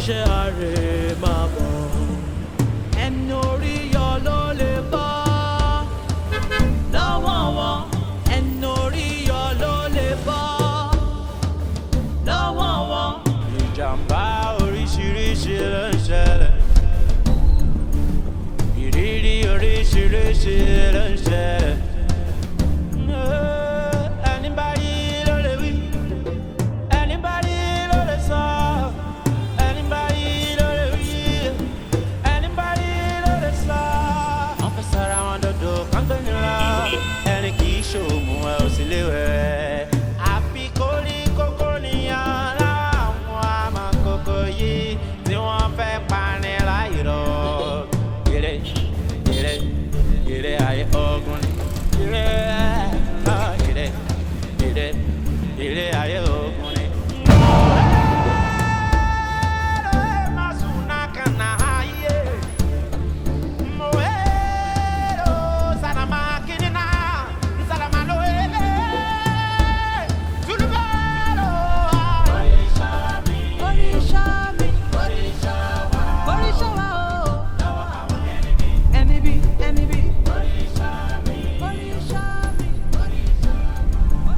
Iṣẹ́ ààrẹ máa bọ̀. Ẹni orí yọ ló lè bọ́ lọ́wọ́ wọn. Ẹni orí yọ ló lè bọ́ lọ́wọ́ wọn. Ìjàmbá oríṣiríṣi ló ń ṣẹlẹ̀. Ìrírí oríṣiríṣi ló ń ṣẹlẹ̀. Ẹni bá rí ló lè wí. Ẹni bá rí ló lè sọ. Ẹni bá rí ló lè wí. Ẹni bá rí ló lè sọ. Wọ́n fẹ́ sọ̀rọ̀ àwọn dòdò kan tó nira. Ẹni kì í ṣoògùn ẹ ò sì léwẹ̀. Àfi kórí kókó nìyẹn láwọn àmọ̀kókó yìí tí wọ́n fẹ́ pani láìrọ̀. Ire, ire, ire ayé ogun ni. Ire, ah, ire, ire, ire ayé ogun ni. Oríṣà mi, oríṣà wa o. Ẹni bí, ẹni bí. Oríṣà mi, oríṣà wa o.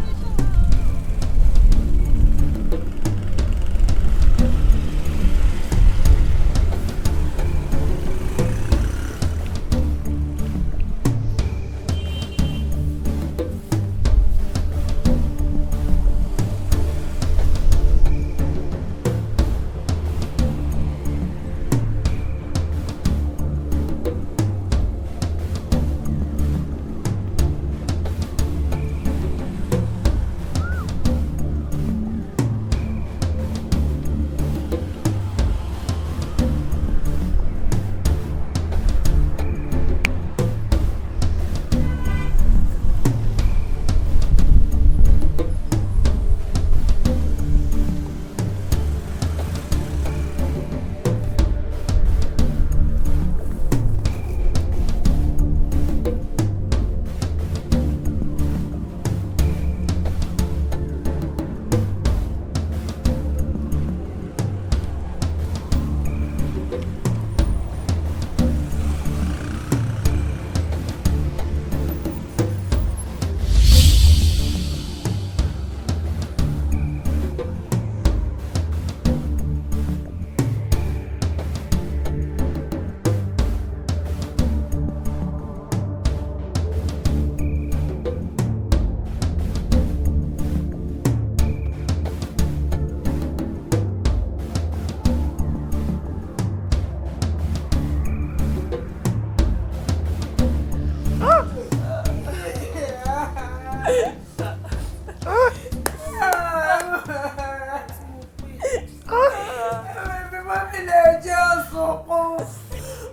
Mami lè jẹ́ ọ̀sùnkún.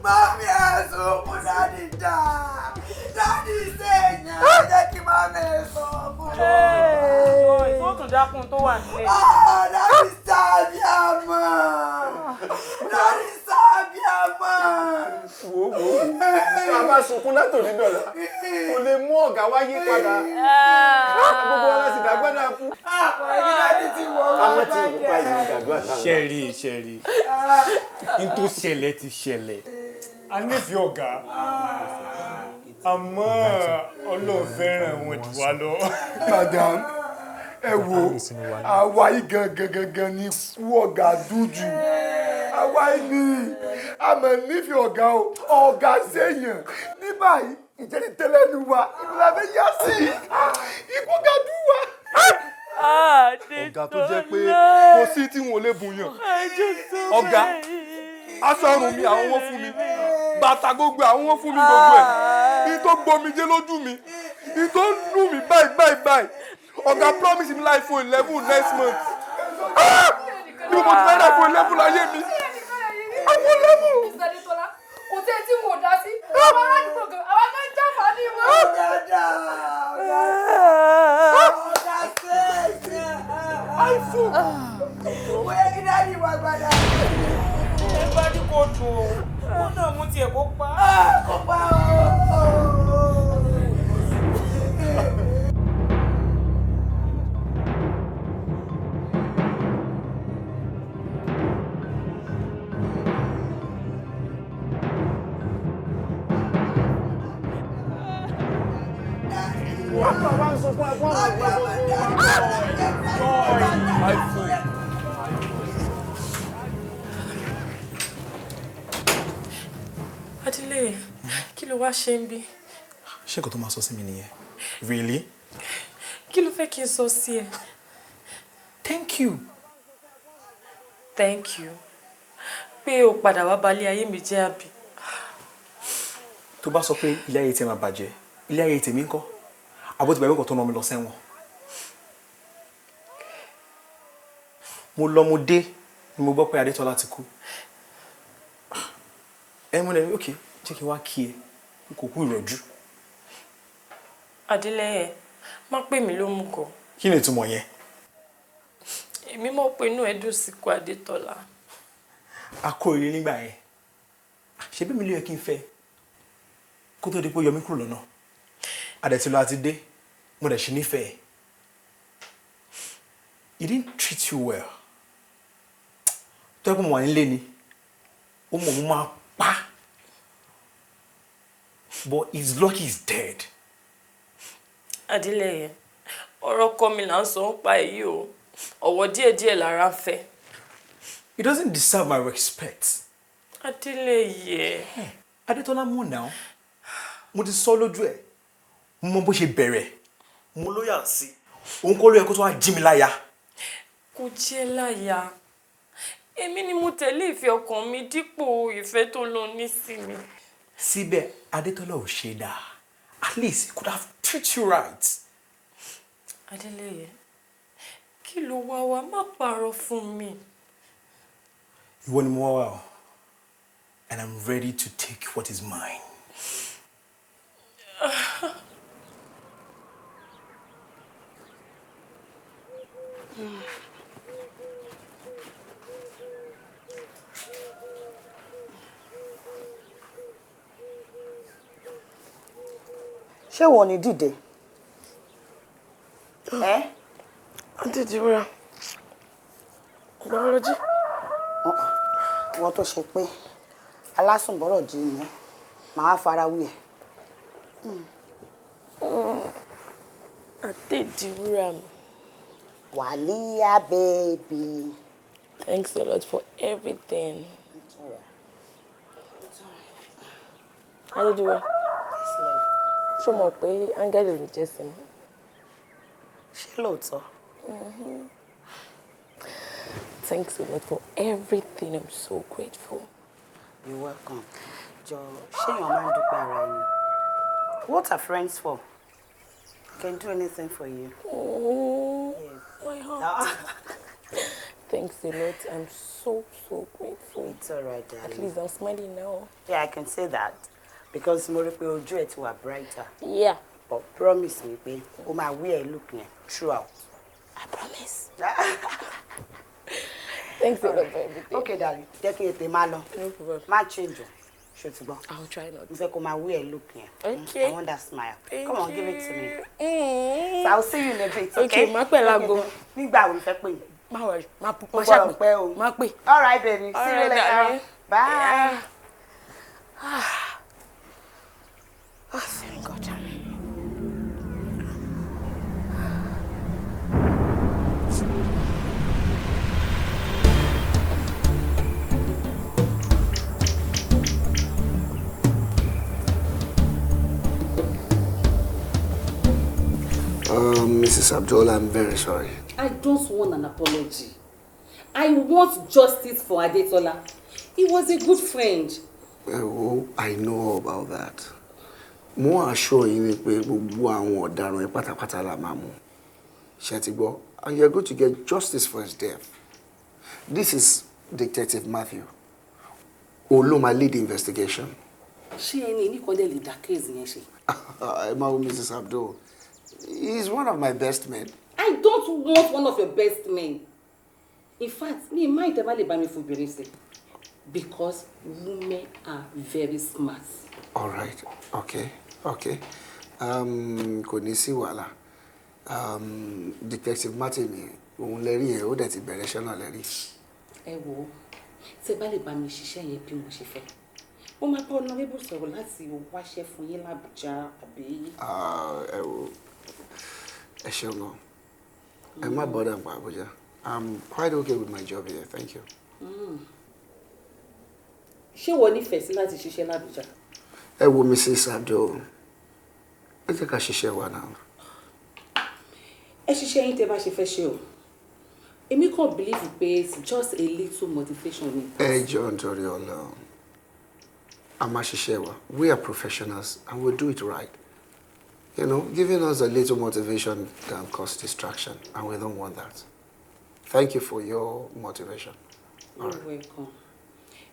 Mami ẹ̀sùnkún daddy dá. Daddy sẹ́yìn jẹ́ kí mami sọ̀kún. Tó tún dákun tó wà nílé. Ah, daddy sábì àmọ́. Daddy sábì àmọ́. Wo wo wo, tá a bá sunkún látòní dọ̀la kò lè mú ọ̀gá wá yí padà. Gbogbo wa láti dàgbàdà kú. Àpò daddy ti wọ̀ wá Àwọn tí ìwọ báyìí ń gbàdúrà sáwọn. Ṣẹ́rí ṣẹ́rí, n tó ṣẹlẹ̀ ti ṣẹlẹ̀. A nífẹ̀ẹ́ ọ̀gá, àmọ́ Ọlọ́run fẹ́ràn wọn jù wá lọ. Madam, ẹ wo àwa yìí gangan gangan ni ikú ọ̀gá dúdú. Àwa yìí ni a mọ̀ nífẹ̀ẹ́ ọ̀gá o, ọ̀gá sẹ́yìn. Ní báyìí, ìjẹ́ni tẹ́lẹ̀ nu wa, ibi la fẹ́ yá sí. Ikú ọ̀gá dùn wa. Ọ̀gá tó jẹ́ pé kò sí tí wọn ò lè bùn yàn. Ọ̀gá, aṣọ ọrùn mi àwọn wọn fún mi, bàtà gbogbo àwọn wọn fún mi gbogbo ẹ̀. Ní tó gbomijé lójú mi, ní tó lù mí báyìí báyìí báyìí. Ọ̀gá promise mi iPhone 11 next month. Ah! Ní mo ti fẹ́ ra iPhone 11 láyé mi. iPhone 11. Mr. Adetola, kò tí ẹ tí wọn ò dá sí. Àwọn aládùúgbò gan, àwọn kan ń jàǹfààní wọn. Ọ̀gá dá, ọ̀gá ọ̀gá sẹ́yìn. iPhone. Ó yẹ kí daddy wá gbàdá. Ẹ bá ní kò dùn o, ó náà mú tiẹ̀ kó pa. Kó pa o. iPhone. Adélé, kí ló wá ṣe ń bí? Ṣé nǹkan tó máa sọ sí mi nìyẹn? Really? Kí ló fẹ́ kí n sọ sí ẹ? Thank you. Thank you. Pé o padà wá balẹ̀ ayé mi jẹ́ àbí? Tó bá sọ pé ilé ayé tèmi máa bàjẹ́, ilé ayé tèmi ńkọ́? Àbó ti gbàgbé nǹkan tó rán mi lọ sẹ́wọ̀n. Mo lọ mo dé ni mo gbọ́ pé Adétọ́lá ti kú. Ẹ mo lè ní ok, jẹ́ kí n wá kí ẹ, n kò kú ìrọ̀jú. Adélẹ́yẹ, má pè mí ló mú kọ. Kí ni ìtumọ̀ yẹn? Èmi mọ̀ pé inú ẹ dùn sí ikú Adétọ́lá. A kó eré nígbà yẹn. Ṣebí mi ló yẹ kí n fẹ́ kó tó di pé ó yọ mí kúrò lọ́nà. Adẹ̀tí lọ àti dé, mo dẹ̀ ṣe nífẹ̀ẹ́. He didn't treat you well. Tó yẹ kó mo wà nílé ni, ó mọ̀ mo máa pa. But he's lucky he's dead. Adélẹ́yẹ, ọ̀rọ̀ ọkọ mi là ń sọ ń pa èyí o. Ọ̀wọ̀ díẹ̀díẹ̀ lára ń fẹ́. He doesn't deserve my respect. Adélẹ́yẹ. Adétọ́lá mọ̀ náà. Mo ti sọ lójú ẹ̀. Mo mọ bó ṣe bẹ̀rẹ̀. Mo lóyà sí. Òun kọ́ ló yẹ kó tó wá jí mi láya. Kò jẹ́ láya. Èmi ni mo tẹ̀lé ìfẹ́ ọkàn mi dípò ìfẹ́ tó lọ ní sí mi. Síbẹ̀ Adétọ́lá ò ṣe dáa. At least he could have treated you right. Adélẹ́yẹ, kí ló wá wá? Má parọ́ fún mi. Ìwọ ni mo wá wá o. And I'm ready to take what is mine. Ṣé wọ́n ní dìde? Ẹ́ Adédiwúrà, ìgbà wo lo jí? Wọ́n tó ṣe pé alásùnbọ̀rọ̀ jí ni màá fara wí ẹ̀. Adédiwúrà mi. Wàlíyà baby. Thanks a lot for everything. Adédiwúrà, ṣó mọ̀ pé áńgẹ́lì ló jẹ́ sí mi? Ṣé lóòótọ́? Thanks a lot for everything. I'm so grateful. You're welcome. Jọ, ṣé èèyàn máa ń dúpẹ́ ara ẹni? What are friends for? Can do anything for you. Oh, my heart. Thanks a lot. I'm so, so grateful. It's all right, darling. At least I'm smiling now. Yeah, I can say that. Because mo rí pé ojú ẹ̀ ti wà brighter. Yeah. But promise me pé o máa wear look yẹn throughout. I promise. Thanks a lot for everything. Okay, darling. Jẹ́ kí n tètè máa lọ. No problem. Má change o. Ṣé o ti gbọ́? I'll try not. Mo fẹ́ kó máa wear look yẹn. Okay. I want that smile. Thank Come on, give it to me. Mm. So I'll see you in a bit, okay? Okay, má pẹ́ láago. Nígbà wo lo fẹ́ pè mí? Má worry, má Mo má gbọ́dọ̀ ṣàpè. pẹ́ o. Má pè. All right, baby. All See you right, later. darling. Bye. Yeah. Ah, thank God. Mrs. Abdullah, I'm very sorry. I don't want an apology. I want justice for Adetola. He was a good friend. Oh, I know all about that. Mo assure yín ni pé gbogbo àwọn ọ̀daràn yẹn pátápátá la máa mú. Ṣé ti gbọ́? And you're going to get justice for his death. This is Detective Matthew. Òun ló máa lead the investigation. Ṣé ẹni nìkan dẹ̀ lè dá case yẹn ṣe? Ẹ máa wo Mrs. Abdul. He's one of my best men. I don't want one of your best men. In fact, mi máa ìtẹ́ bá lè bá mi fobìnrin sí. Because women are very smart. All right. Okay. Okay. Kò ní sí wàhálà. Detective Martin ni òun lè rí yẹn, ó dẹ̀ ti bẹ̀rẹ̀ iṣẹ́ náà lè rí. Ẹ wo, tẹ́ bá lè bá mi ṣiṣẹ́ yẹn bí mo ṣe fẹ́. Mo máa bá Honorable sọ̀rọ̀ láti wáṣẹ́ fún yín l'Abuja àbí. Ah, ẹ wo, Ẹ ṣeun gan. Ẹ má bother nípa Abuja. I'm quite okay with my job here, thank you. Ṣé wọ́n nífẹ̀ẹ́ sí láti ṣiṣẹ́ l'Abuja? Ẹ wo Mrs. Abdul, ẹ jẹ́ ká ṣiṣẹ́ wa náà. Ẹ ṣiṣẹ́ yín tẹ́ bá ṣe fẹ́ ṣe o. Èmi kàn believe pé it's just a little motivation ni. Ẹ jọ̀ọ́, nítorí Ọlọ́run, a máa ṣiṣẹ́ wa. We are professionals and we do it right. Giving us a little motivation can cause distraction, and we don't want that. Thank you for your motivation. You're welcome.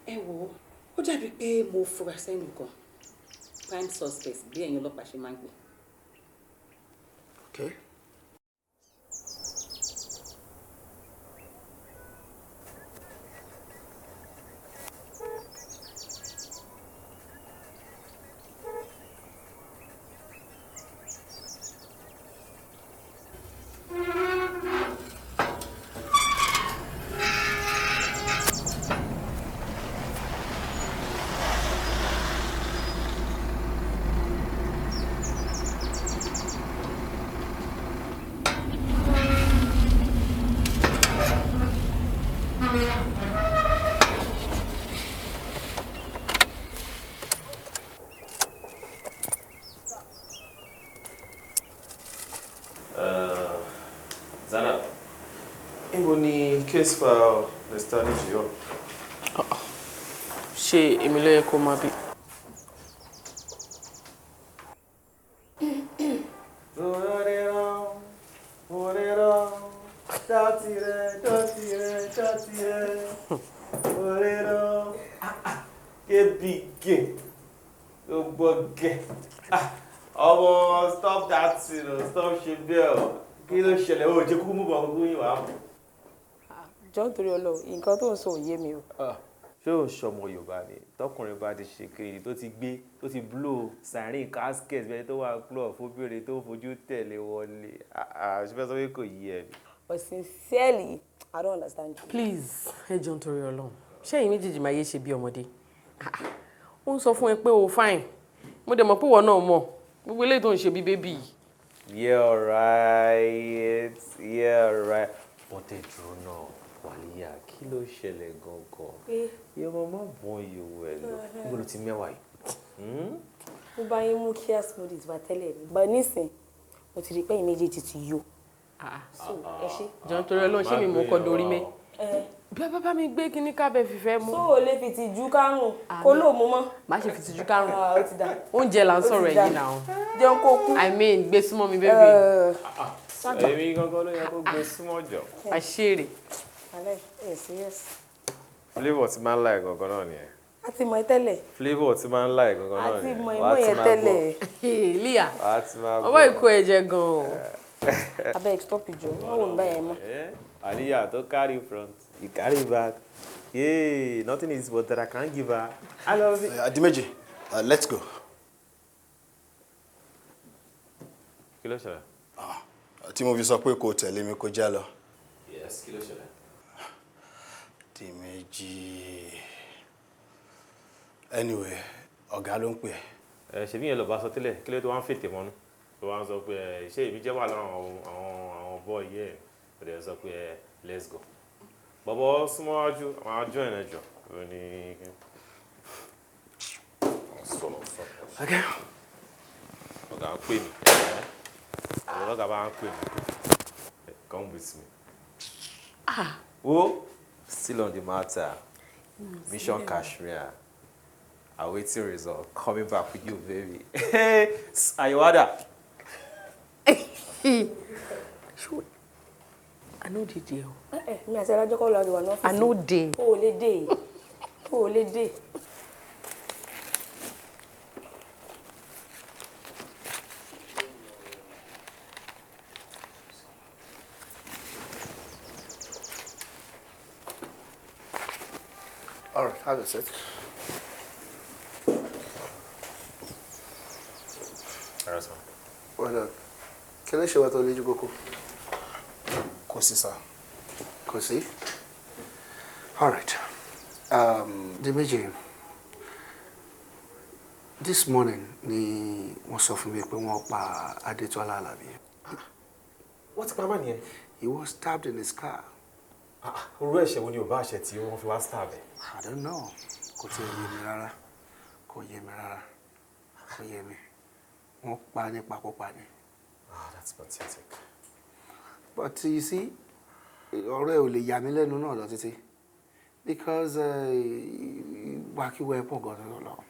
Ẹ wo, ó dàbí pé mo fura sẹ́nu kan. Prime suspect bí ẹ̀yin ọlọ́pàá ṣe máa ń gbé. Okay. Zana, níbo ni case file Mr. Niji wà? Ṣé èmi ló yẹ kó máa bí? Kébìgè, gbogbo gẹ̀. Ọmọ, stop that thing o, stop ṣe bẹ́ẹ̀ o. Kí ló ṣẹlẹ̀? O jẹ́ kúkú mú bọ̀ kúkú yín wàá mọ̀. Jọ̀ọ́, nítorí Ọlọ́run, nǹkan tó ń sọ ò yé mi o. Ṣé o ṣọmọ Yorùbá ni? Tọkùnrin bá ti ṣe kiri, tó ti gbé, tó ti blow siren casket bẹ́ẹ̀, tó wà club fóbìnrin tó fojú tẹ̀lé wọlé, ṣe fẹ́ sọ pé kò yí ẹ ni? But sincerely, I don't understand you. Please, ẹ jọ̀ọ́, nítorí Ọlọ́run, ṣé ẹ̀yin méjèèjì máa yé ṣe bí ọmọdé? Ó ń sọ fún ẹ pé o fine. Mo dẹ̀ mọ̀ pé ìwọ náà mọ̀ gbogbo eléyìí tó ń ṣe bí baby yìí. Yeah, alright. Yeah, alright. But ẹ dúró náà, Wàlíyà, kí ló ṣẹlẹ̀ gangan? Your mama born you well. Níbo ló ti mẹ́wàá yìí? Mo bá yín mú kíá smoothies wá tẹ́lẹ̀ ni, but nísìn mo ti rí pé ẹ̀yin méjèèjì ti yó. So ẹ ṣe. Jọ̀ọ́, nítorí Ọlọ́run, ṣé mi mò ń kọ́ dorí mẹ́? Bí a bá mi gbé kíní kábẹ́ fífẹ́ mú. So o lè fi tìjú kárùn kó lóò mú mọ́. Má ṣe fi tìjú kárùn. Ó ti dà. Oúnjẹ là ń sọ̀rọ̀ ẹ̀yìn náà. Jẹun kó kú. I mean, gbé súnmọ́ mi, baby. Èmi gangan ló yẹ kó gbé súnmọ́ jọ. Àṣírí. Alẹ́ ẹ̀ serious. Flavour tí máa ń láì gangan náà nìyẹn. A ti mọ̀ ẹ́ tẹ́lẹ̀. Flavour tí máa ń láì gangan náà A ti nìyẹn. mọ̀ Wàá ìmọ̀ ti yẹn máa tẹ́lẹ̀. gbọ́. Líà, Wàá ti máa ọwọ́ gbọ́. ìkó ẹ̀jẹ̀ gan-an. Abeg, stop ìjọ, wọ́n wò ń bá yẹn mọ́. Aliya tó carry front, you carry back. Yay, nothing is but that I can't give her. I love it. Adimeji, let's go. Kí ló ṣẹlẹ̀? Tí mo fi sọ pé kò tẹ̀lé mi, kó já lọ. Yes, kí ló ṣẹlẹ̀? Dimeji. Anyway, ọ̀gá ló ń pè ẹ́. Ẹ ṣebí yẹn lọ bá sọ tẹ́lẹ̀, kí ló tó wá ń fètè mọ́nú? Tó wá ń sọ pé ẹ ṣé èmi jẹ́ wà lára àwọn boy yẹ ẹ̀. Ó dẹ̀ sọ pé ẹ let's go. Bọ̀bọ̀ súnmọ́ wájú, àwọn àjọ ẹ̀ jọ. Ó ní sọ̀rọ̀ sọ̀rọ̀. Okay. Ọ̀gá ń pè mí. Ọ̀gá bá ń pè mí. Come with me. Wo, still on the matter. Mission Kashmir. Awaiting result. Coming back with you, baby. Ayiwada. Ṣé I no dey there o. Mi àti alájọ́ kọ́ lọ́ọ́ wà ní ọ́fíìsì. I no dey. O ò lè dé. O ò lè dé. All right, have a seat. All right, sir. Well done. Kí ló ṣe wá tó lójú kókó? Kò sí, sir. Kò sí? All right. Dimeji, this morning ni wọ́n sọ fún mi pé wọ́n pa Adétọ́lá Àlàbí. ti pa má nìyẹn. He was stabbed in his car. Orú ẹ̀ṣẹ̀ wo ni ò bá àṣẹ tí wọ́n fi wá stab ẹ̀? I don't know. Kò tiẹ̀ yé mi rárá. Kò yé mi rárá. Kò yé mi. Wọ́n pa nípa púpa ni. Ah, that's pathetic. But you see, ọ̀rọ̀ ẹ̀ ò lè yà mí lẹ́nu náà lọ títí because wàkíwọ̀ ẹ̀ pọ̀ gan-an lọ.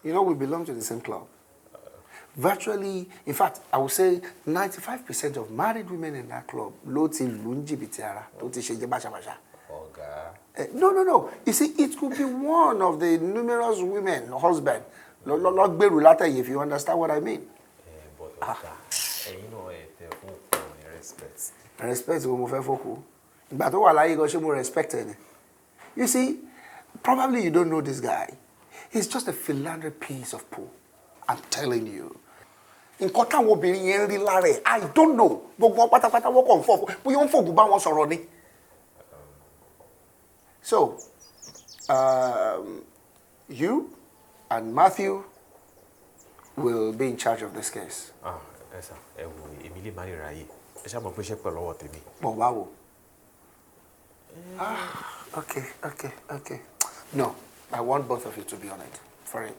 You know, we belong to the same club. Virtually, in fact, I would say 95% of married women in that club ló ti lù ń jìbìtì ara tó ti ṣe jẹ́ báṣabàṣa. Ọ̀gá. No. You see, it could be one of the numerous women, husband, lọ gbèrú látẹ̀yìn, if you understand what I mean. But ọ̀gá, ẹ̀yin náà ẹ̀ tẹ fún òkú ní respect. Respect wo mo fẹ́ fọ́kù? Ìgbà tó wà láyé gan, ṣé mo respect ẹ ni? You see, probably you don't know this guy. He's just a philandering piece of poo. I'm telling you. Nǹkan táwọn obìnrin yẹn ń rí lára ẹ̀, I don't know. Gbogbo wọn pátápátá wọ́n kàn ń fọ̀ bóyá ó ń fògùn bá wọn sọ̀rọ̀ ni. So, you and Matthew will be in charge of this case. Ah, ẹ sà, ẹ wò èmi lè má lè ráyè. Ẹ ṣáà mọ̀ pé iṣẹ́ pẹ̀ lọ́wọ́ tèmi. Bọ̀ báwo? Ah, okay. No, I want both of you to be on it. For it.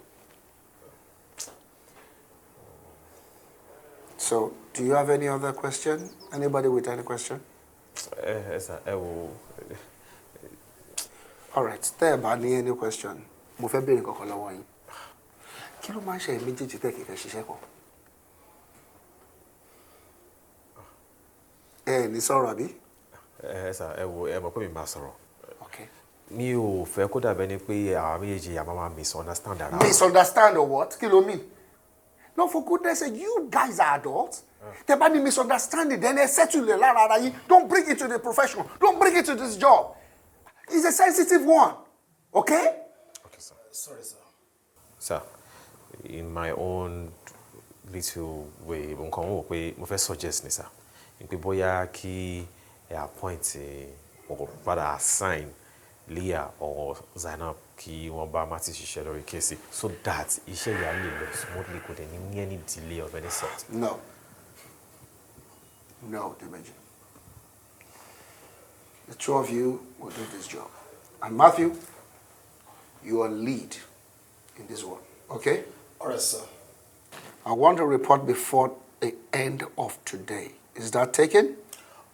So, do you have any other question? Anybody with any question? Ẹ sà, ẹ wò. All right, tẹ́ ẹ bá ní any question, mo fẹ́ béèrè kankan lọ́wọ́ yín. Kí ló máa ń ṣe ẹ̀yin méjèèjì tẹ́ kì í fẹ́ ṣiṣẹ́ pọ̀? Ẹ ní sọ̀rọ̀ àbí? Ẹ sà, ẹ wò, ẹ mọ̀ pé mi máa sọ̀rọ̀. Okay. Mi ò fẹ́ kó dàbẹ́ ni pé àwa méjèèjì àmọ́ máa misunderstand ara wa. Misunderstand or what? Kí ló mean? No, for goodness sake, you guys are adults. Tẹ́ bá ní misunderstanding, then ẹ settle ẹ̀ lára ara yín. Don't bring it to the profession. Don't bring it to this job. It's a sensitive one. Okay? Okay, sir. Sorry, sir. Sir, in my own little way, nǹkan wò pé mo fẹ́ suggest ni sir, ni pé bóyá kí ẹ appoint or rather assign Leah or Zainab kí wọ́n bá Matthew ṣiṣẹ́ lórí case so that iṣẹ́ yà lè lọ smoothly, kò dẹ̀ ní ní any delay of any sort. No. No, Dimeji. The two of you will do this job. And Matthew, you are lead in this one, okay? All right, sir. I want a report before the end of today. Is that taken?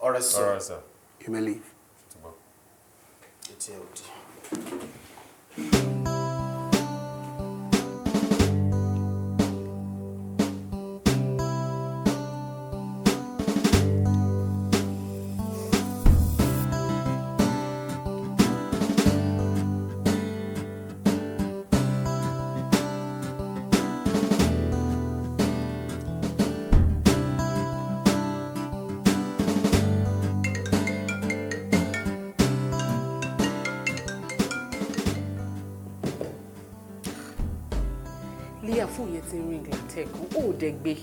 All right, sir. All right, sir. You may leave. Etí ẹ ò di. Leah, fóònù yẹn ti ń ring látẹ̀kùn, ó dẹ̀ gbé.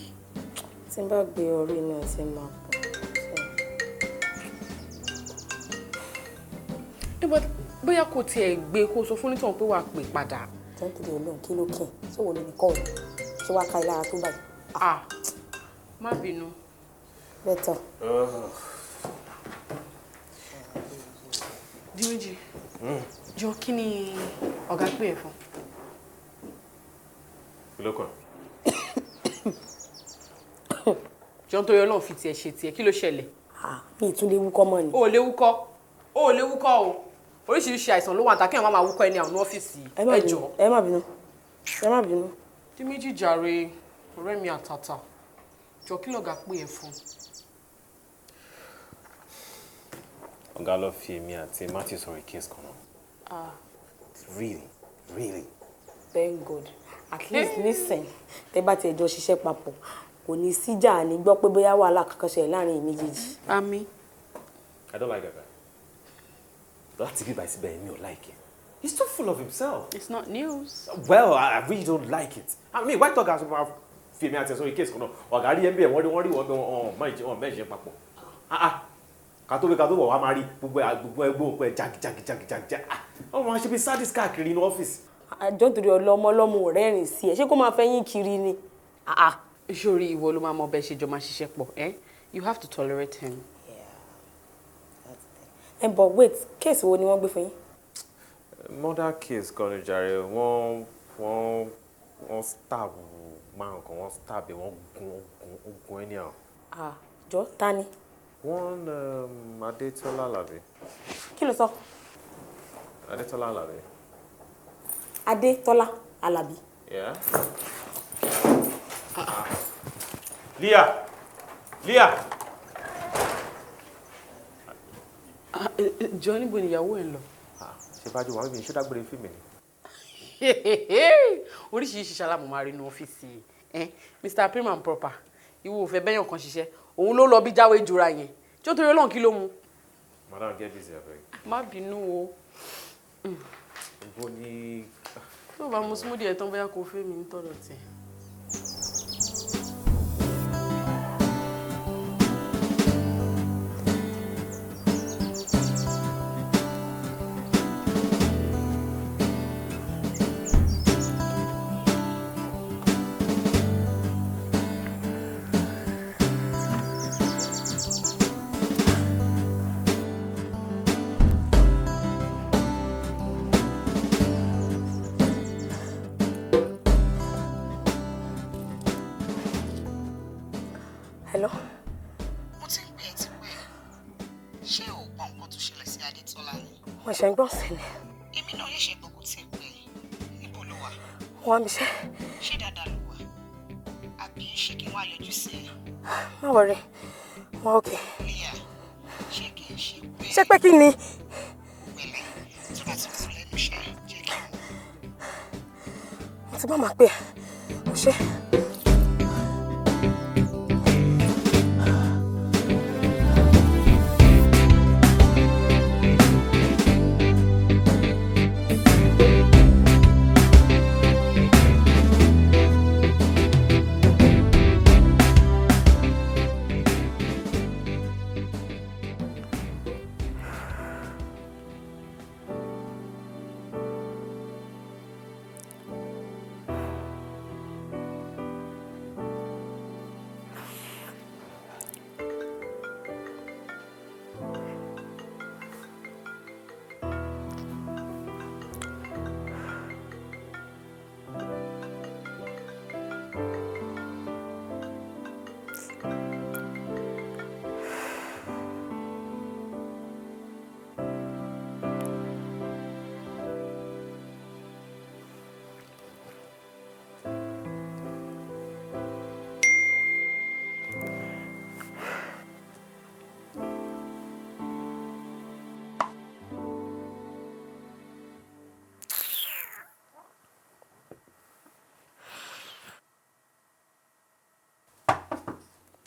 Tí n bá gbé orí náà ti máa pọ̀. Níbo bóyá kò tiẹ̀ gbé kó sọ fún onítọ̀hún pé wàá pè padà. Jọ́ nítorí Ọlọ́run, kí ló kẹ̀? Ṣé wo ló ní kọ́ ọ̀rọ̀? Ṣé wàá ka ìlara tó báyìí? Ah, má bínú. Better. Dimeji, jọ kí ni ọ̀gá pè ẹ́ fún? Kí ló kàn? Jọ nítorí Ọlọ́run fi tiẹ̀ ṣe tiẹ̀, kí ló ṣẹlẹ̀? Mi ì tún lè wúkọ́ mọ́ ni. O ò lè wúkọ́, o ò lè wúkọ́ o. Oríṣiríṣi àìsàn ló wà níta kí àwọn máa wúkọ́ ẹni àwọn ọ́fíìsì. Ẹ má Ẹ bínú. jọ̀ọ́. Ẹ má bínú. Ẹ má bínú. Dimeji jàre, ọ̀rẹ́ mi àtàtà. Jọ kí lọ̀gá pè ẹ́ fún? Ọ̀gá lọ fi èmi àti Matthew sọ̀rọ̀ case kan náà. Ah, Really, really. thank God. At least nísìn, tẹ́ bá tiẹ̀ jọ ṣiṣẹ́ papọ̀, kò ní síjà ní gbọ́ pé bóyá wàhálà kankan ṣẹlẹ̀ láàrin èmi méjèèjì. Àmín. I don't like that guy. Láti bí báyìí síbẹ̀ mi ò like him. He's too full of himself. It's not news. Well, I really don't like it. I mean, why talk as máa fi èmi àti ẹ̀ sórí case kan náà? Ọ̀gá rí ẹ̀ ń bẹ̀ wọ́n rí wọ́n rí wọ́n bẹ̀ wọ́n ọ̀n mẹ́jẹ papọ̀. Ah ah, ká tó wí ká tó wọ̀ wá máa rí gbogbo ẹ̀ gbogbo ẹ̀ gbogbo ẹ̀ jagi jagi jagi jagi. Ah, wọ́n máa ṣe bí sadist káàkiri inú ọ́fíìsì. Àjọ nítorí ọlọ́mọ ọlọ́mọ ò rẹ́rìn sí ẹ, ṣé kó máa fẹ́ yín kiri ni? Sórí ìwọ ló máa mọ bẹ́ẹ̀ ṣe jọ máa ṣiṣẹ́ pọ̀ ẹ́. You have to tolerate him. Ẹ but wait, case wo ni wọ́n gbé fún yín? Murder case kan ní jàre, wọ́n stab man kan, wọ́n stab ẹ̀, wọ́n gun anyhow. Ah, jọ ta ni? One Adetola Alabi. Kí ló sọ? Adetola Alabi. Adétọ́lá Alábí. Yeah. Leah! Leah! Jọ, níbo ni ìyàwó ẹ̀ ń lọ? Ṣé bá jọ wà níbi ìṣẹ́dágbére fíìmù ni? Oríṣiríṣi ṣalámù máa rí inú ọ́fíìsì ẹ̀. Mr. Prim and Proper, ìwọ ò fẹ́ bẹ́yàn kan ṣiṣẹ́, òun ló lọ bí jáwé jura yẹn. Tí ó torí Ọlọ́run, kí ló mu? Madam, get busy abeg. Má bínú o. Ibo ni? Tó o bá mu smoothie ẹ̀ tán, bóyá kò fẹ́ mi ní tọ̀dọ̀ tiẹ̀. Hello? Mo ti ń pè ẹ́ tipẹ́. Ṣé o gbọ́ nǹkan tó ṣẹlẹ̀ sí Adétọ́lá ni? Mo ṣe ń gbọ́n sí ni. Èmi náà ṣẹ̀ṣẹ̀ gbọ́, kò tí ì pẹ́. Níbo ló wà? Mo wá mi ṣe. Ṣé dáadáa ló wà? Àbí ṣé kí n wá yọjú sí ẹ? Má worry. Mo wà okay. Leah, ṣé kí n ṣe pé? Ṣé pé kí ni? Pẹ̀lẹ́, tó bá ti kúrò lẹ́nu iṣẹ́, jẹ́ kí n mọ̀. Mo ti bá màá pè ẹ́. Mo ṣe.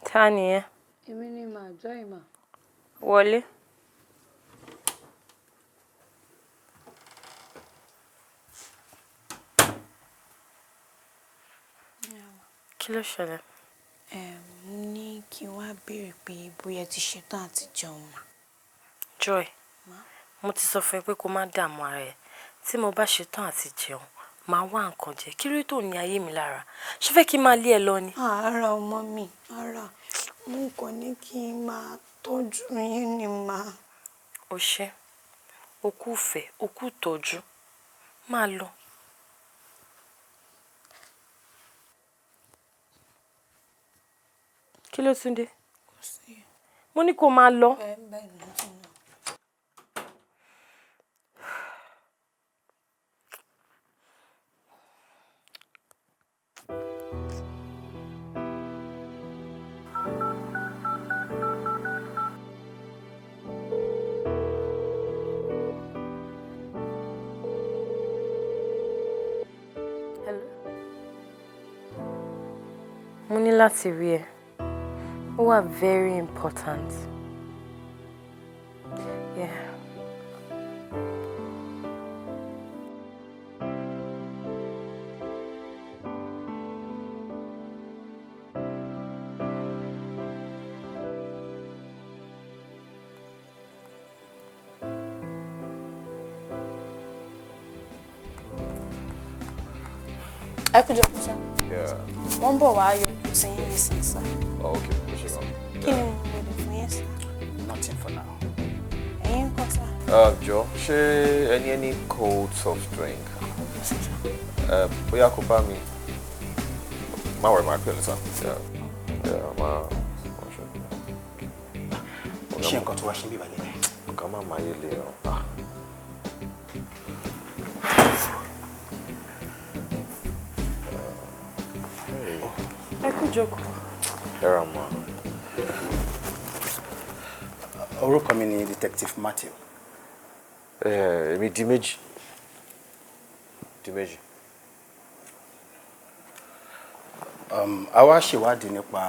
Ta ni ẹ? Èmi ni màá Joy mà. Wọlé. Kí ló ṣẹlẹ̀? Mo ní kí n wá béèrè pé bóyá ẹ ti ṣetán àti jẹun mà. Joy, mo ti sọ fún ẹ pé kó má dààmú ara ẹ. Tí mo bá ṣetán àti jẹun, màá wá nǹkan jẹ. Kí ló tó ní ayé mi lára? Ṣé fẹ́ kí n máa lé ẹ lọ ni? Ara ọmọ mi, ara mo kàn ní kí n máa tọ́jú yín ni mà. O ṣé, o kú ìfẹ́, o kú ìtọ́jú. Máa lọ. Kí ló tún dé? Mo ní kó máa lọ. Ẹ bẹ́ẹ̀ ni mo ti ń lọ. Hello. Mo ní láti rí ẹ. Ó wà very important. Yeah. Ẹ kú jọ kú sá. Yeah. Wọ́n ń bọ̀ wá yọjú sí yín nísinsìnyí. Oh, okay. Ó ṣe gan. Kí ni mo lè fún yín sá? Nothing for now. Ẹ̀yin ń kọ́ sá. Jọ, ṣé any cold soft drink? Bóyá kò bá mi. Má wọ̀rọ̀ máa pè lọ́sà. Yeah, má ṣe. Ṣé nǹkan tó wá ṣe ń bí ìbàlẹ̀ rẹ̀? Ọ̀gá má máa yé le ọ̀. Ẹ kú jókòó. Ẹ ra mọ́. Orúkọ mi ni Detective Matthew. Èmi di méjì. Di méjì. A wá ṣèwádìí nípa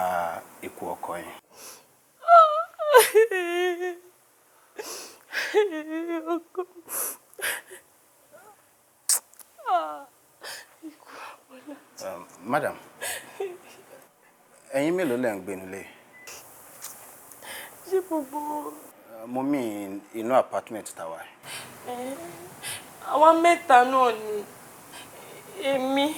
ikú ọkọ yín. Ọkọ. Ikú Àbọ́lá. Madam, ẹ̀yin mélòó lẹ̀ ń gbé nílé? Ṣé gbogbo Mo mean inú apartment tàwa. Àwa mẹ́ta náà ni èmi,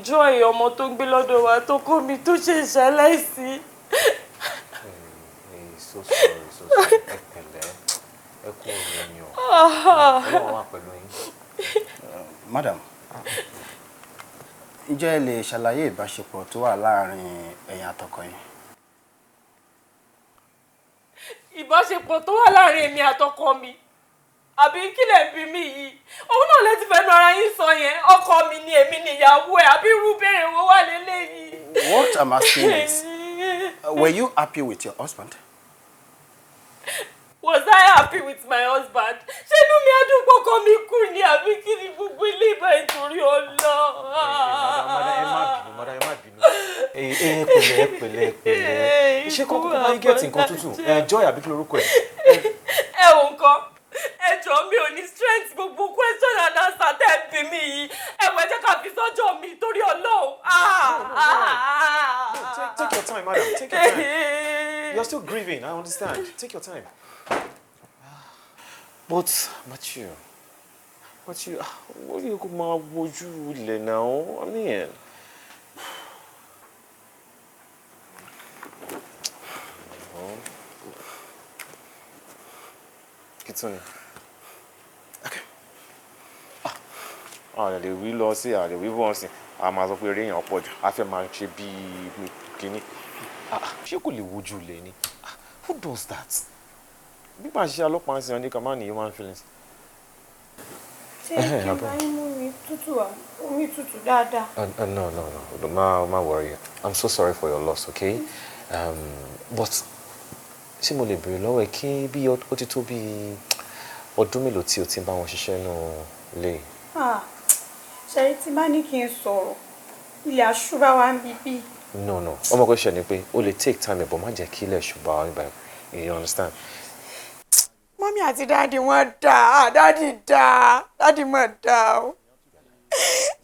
Joy ọmọ tó ń gbé lọ́dọ̀ wa tó kó mi tó ṣe ṣaláìsí. Hey, so sorry, so sorry. Ẹ pẹ̀lẹ́, ẹ kú ọ̀rọ̀ ẹ̀yàn. Ọlọ́run wà pẹ̀lú yín. Madam, ǹjẹ́ ẹ lè ṣàlàyé ìbáṣepọ̀ tó wà láàárín ẹ̀yin àtọkọ yín? Ìbáṣepọ̀ tó wà láàrin èmi àtọkọ mi, àbí kí lẹ̀ ń bi mí yìí? Òun náà lè ti fẹnu ara yín sọ yẹn, ọkọ mi ni èmi ni ìyàwó ẹ̀, àbí irú béèrè wo wà léléyìí? What I'm asking is, were you happy with your husband? Was I happy with my husband? Ṣé inú mi á dùn pọ́kọ mi kú ni àbí kí ni gbogbo ilé ìbá ìtorí ọlọ́? Madam, ẹ má bínú, madam, ẹ má bínú. Ẹ pẹ̀lẹ́, ẹ pẹ̀lẹ́, ẹ pẹ̀lẹ́. Ṣé kọ́kọ́ máa ń gẹ̀tì nǹkan tútù? Ẹ Joy àbí kí lorúkọ ẹ̀? Ẹ ò nǹkan, ẹ jọ̀ọ́ mi ò ní strength gbogbo question and answer tẹ́ ẹ bí mi yìí. Ẹ wẹ̀ jẹ́ ká fi sọ́jọ́ mi torí Ọlọ́run. Take your time, madam. Take your time. You're still grieving, I understand. Take your time. But Matthew, what do you máa wojú ilẹ̀ now? I mean. Kí tún ni? A lè wí lọ sí, a lè wí bọ́ sí, a máa sọ pé eré èèyàn pọ̀ jù, a fẹ́ máa ṣe bíi kínní. Ṣé kò lè wojú ilẹ̀ ni? Who does that? Bí màá ṣe ọlọ́pàá ń sin ọ́nìkan máa ní human feelings. Ṣé kí n bá yín mú mi tútù wá? Omi tútù dáadáa. No. Ma worry. I'm so sorry for your loss, okay? But ṣé mo lè béèrè lọ́wọ́ ẹ kí bí ó ti tó bí ọdún mélòó tí o ti ń bá wọn ṣiṣẹ́ nù lé? Ṣẹ̀rí tí bá ní kí n sọ̀rọ̀, ilẹ̀ àṣùbà wa ń bíbí. No. Ọmọ kan ṣe ni pé o lè take time ẹ̀ bọ̀ má jẹ́ kí ilẹ̀ ṣùgbọ́n wa nígbà you understand? Mọ́mí àti dáàdì wọ́n dáa, dáàdì dáa, dáàdì mà dáa o.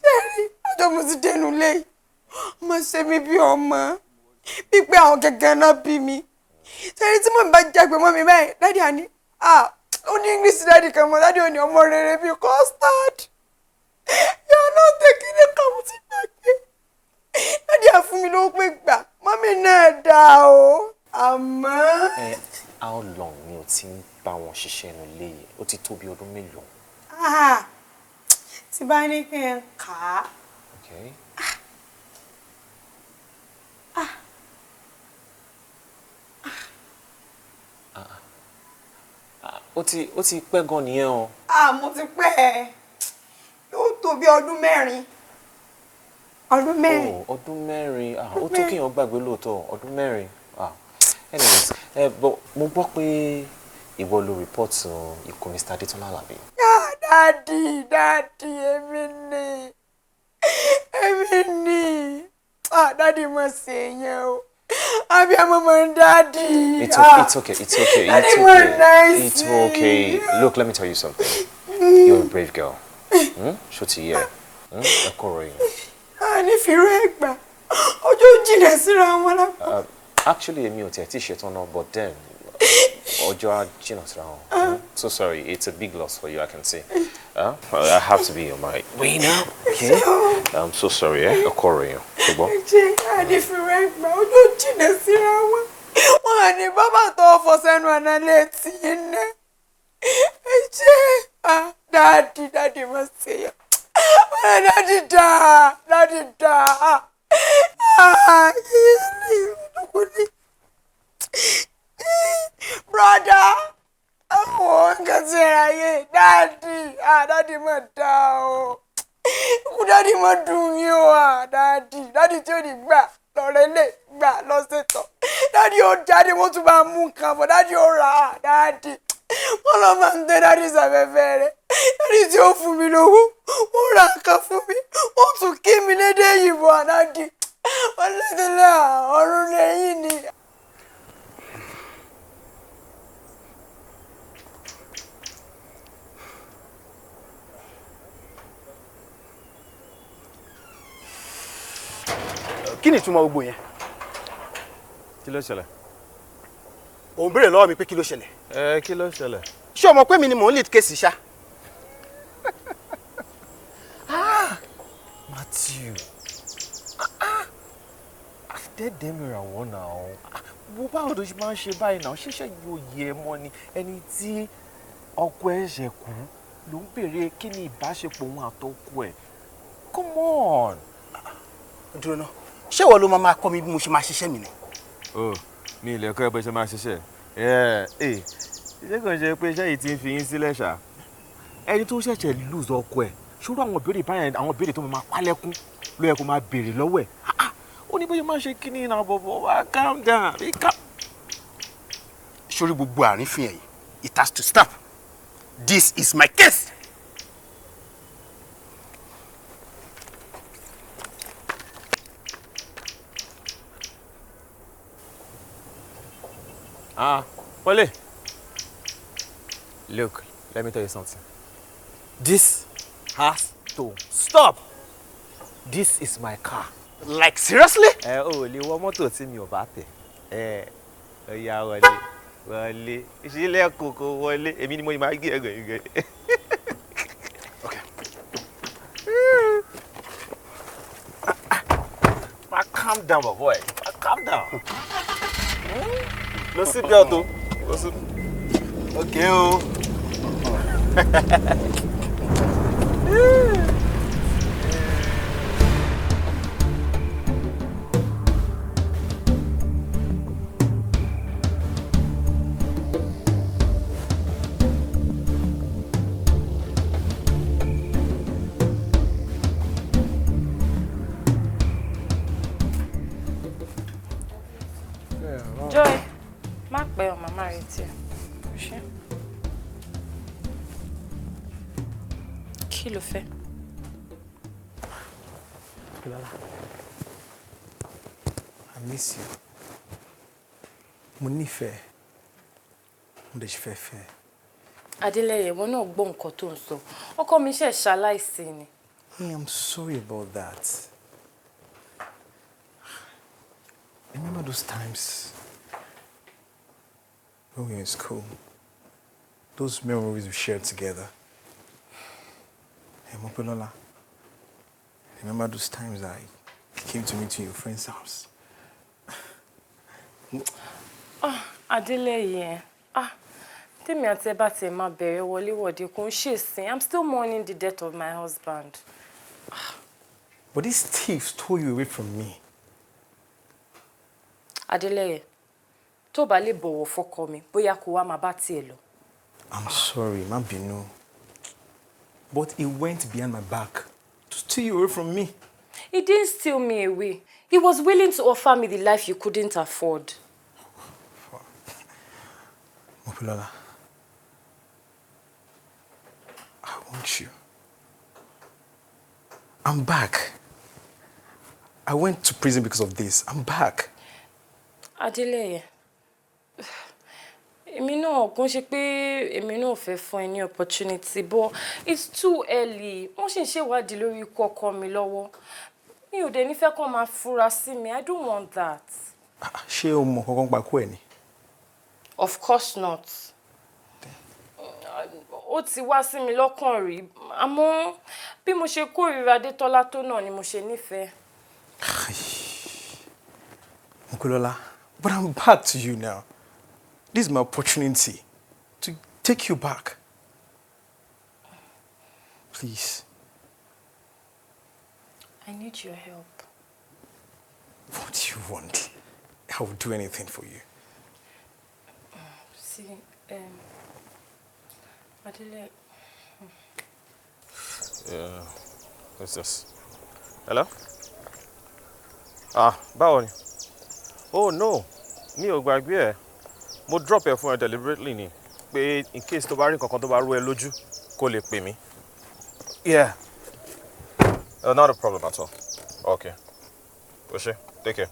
Ṣẹ̀rí ọjọ́ mo ti dénú lé, ọmọ ṣe mí bí ọmọ, bí pé àwọn gẹ́gẹ́ náà bí mi. Ṣẹ̀rí tí mò ń bá jágbe mọ́ mi báyìí, dáàdì àní, ó ní English dáàdì kan mọ́, dáàdì ò ní ọmọ rere bíi custard. You are not taking it come ti gbàgbé. Dáàdì á fún mi lówó pé gbà, mọ́mí náà dáa o, àmọ́. How long ni o ti ń bá wọn ṣiṣẹ́ inú ilé yìí? Ó ti tó bí ọdún mélòó? Tí bá ní kí n kà á. Okay. Ó ti pẹ́ gan nìyẹn o. Mo ti pẹ́ ẹ̀. Ó tó bí ọdún mẹ́rin. Ọdún mẹ́rin. Ọdún mẹ́rin. Ó tó kéèyàn gbàgbé lóòótọ́. Ọdún mẹ́rin. Anyways, but mo gbọ́ pé ìwọ ló report ikú Mr. Adétọ́lá Àlàbí. Dáàdì, èmi ni. Èmi ni. Dáàdì mo ṣe yẹn o. Àbí àmọ́ mo ń dáàdì. It's okay. Daddy, mo nice. It's okay. Look, let me tell you something. You're a brave girl. Ṣó ti yẹ? Ẹ kọ́ ọ̀rọ̀ yẹn. A ní fi rú ẹ̀ gbà. Ọjọ́ jìnnà síra wọn lápá. Actually, èmi ò tiẹ̀ tí ṣetán náà, but then ọjọ́ á jìnnà síra wọn. So sorry, it's a big loss for you, I can see. I have to be on my way now, okay? I'm so sorry, ẹ kọ́ ọ̀rọ̀ yẹn. Ṣùgbọ́n. Ṣé a ní fi rú ẹ̀ gbà? Ọjọ́ jìnnà síra wọn. Wọn à ní bàbá tó fọ sẹ́nu ọ̀nà létí iná. Ẹ ṣe daddy, daddy mọ̀ sí yọ. Daddy dá, daddy dá. Brother, àwọn nǹkan tí ẹ ráyè, daddy, daddy mọ̀ dá o. Ikú daddy mọ̀ dùn mí o, daddy, daddy tí ò ní gbà lọ́rẹ́ lè gbà lọ́sẹ̀tọ̀. Daddy ó jáde, wọ́n tún máa mú nǹkan bọ̀, daddy ó rà á, daddy. Wọ́n lọ máa ń tẹ́ daddy sáfẹ́fẹ́ rẹ̀. Daddy tí ó fún mi lówó, wọ́n ra nǹkan fún mi, wọ́n tún kí mi lédè òyìnbó, daddy. Wọ́n lẹ́tẹ̀lẹ́ ọ̀run lẹ́yìn ni. Kí ni ìtumọ̀ gbogbo yẹn? Kí ló ṣẹlẹ̀? Òun béèrè lọ́wọ́ mi pé kí ló ṣẹlẹ̀. Ẹ kí ló ṣẹlẹ̀? Ṣé o mọ̀ pé mi ni mò ń lead case ṣá? Matthew, dẹ́dẹ́ mi rà wọ́n náà. Wo báwo ló ṣe máa ń ṣe báyìí náà? Ṣíṣe yóò yẹ ẹ mọ́ ni ẹni tí ọkọ ẹ̀ ṣẹ̀ kú ló ń béèrè kí ni ìbáṣepọ̀ òun àtọkọ ẹ̀. Come on. Dúró náà, ṣé ìwọ ló máa kọ́ mi bí mo ṣe máa ṣiṣẹ́ mi ni? Oh, mi ilẹ̀ kọ́ ẹ bó ṣe máa ṣiṣẹ́. Ẹ ṣé kò ń ṣe pé iṣẹ́ yìí ti ń fi yín sílẹ̀ ṣá? Ẹni tó ṣẹ̀ṣẹ̀ lose ọkọ ẹ̀, ṣòro àwọn ìbéèrè báyẹn, àwọn ìbéèrè tó máa pálẹ́kún ló yẹ kó máa béèrè lọ́wọ́ ẹ̀. Ó ní bóyá máa ṣe kíní náà bọ̀bọ̀ wá, calm down. Sórí gbogbo àrífín ẹ̀ yìí, it has to stop. This is my case. Ah, Wale. Look, let me tell you something. This has to stop. This is my car. Like seriously? Ẹ ò lè wọ mọ́tò tí mi ò bá tẹ̀. Ẹ ọ̀ya wọlé wọlé ìṣílẹ̀ kòkó wọlé èmi ni mo máa gé ẹgbẹ̀ yìí. Okay. Ma calm down, my boy. Ma calm down. Lọ sí belt o. Lọ sí. Okay o. Joy, má pẹ́ o, màmá retí ẹ. Ṣé? Kí ló fẹ́? Lola, I miss you. Mo nífẹ̀ẹ́. Mo dẹ̀ ṣe fẹ́ fẹ́. Adélẹ́yẹ, ìwọ náà gbọ́ nǹkan tó ń sọ. Ọkọ mi ṣẹ̀ ṣaláìsí ni. Hey, I'm sorry about that. Remember those times when we were in school? Those memories we shared together. Hey, Mopelola, remember those times I came to meet you in your friend's house? Ah, Adélẹ́yẹ, ah, tèmi àti ẹ bá tiẹ̀ máa bẹ̀rẹ̀ wọléwọ̀de kò ń ṣèsìn. I'm still mourning the death of my husband. But this thief stole you away from me. Adélẹ́yẹ, tó bá lè bọ̀wọ̀ fọ́kọ mi, bóyá kó wá máa bá tiẹ̀ lọ. I'm sorry, má bínú. But he went behind my back to steal you away from me. He didn't steal me away. He was willing to offer me the life you couldn't afford. Mopelola, I want you. I'm back. I went to prison because of this. I'm back. Adélẹ́yẹ, èmi náà kò ń ṣe pé èmi náà fẹ́ fún ẹ ní opportunity, but it's too early. Wọ́n sì ń ṣèwádìí lórí ikú ọkọ mi lọ́wọ́. Mi ò dẹ̀ ní fẹ́ kó máa fura sí mi. I don't want that. Ṣé o mọ̀ kankan pa kú ẹ ni? Of course not. Ó ti wá sí mi lọ́kàn rí, àmọ́ bí mo ṣe kórìíra Adétọ́lá tó náà ni mo ṣe nífẹ̀ẹ́. Mopelola, But I'm back to you now. This is my opportunity to take you back. Please. I need your help. What do you want? I will do anything for you. See, Adele. Yeah. What's this? Hello? Ah, báwo ni? Oh no, mi ò gbàgbé ẹ̀. Mo drop ẹ fún ẹ deliberately ni pé in case tó bá rí nǹkan kan tó bá rú ẹ lójú kó lè pè mí. Yeah. Not a problem at all. Okay. O ṣé, take care.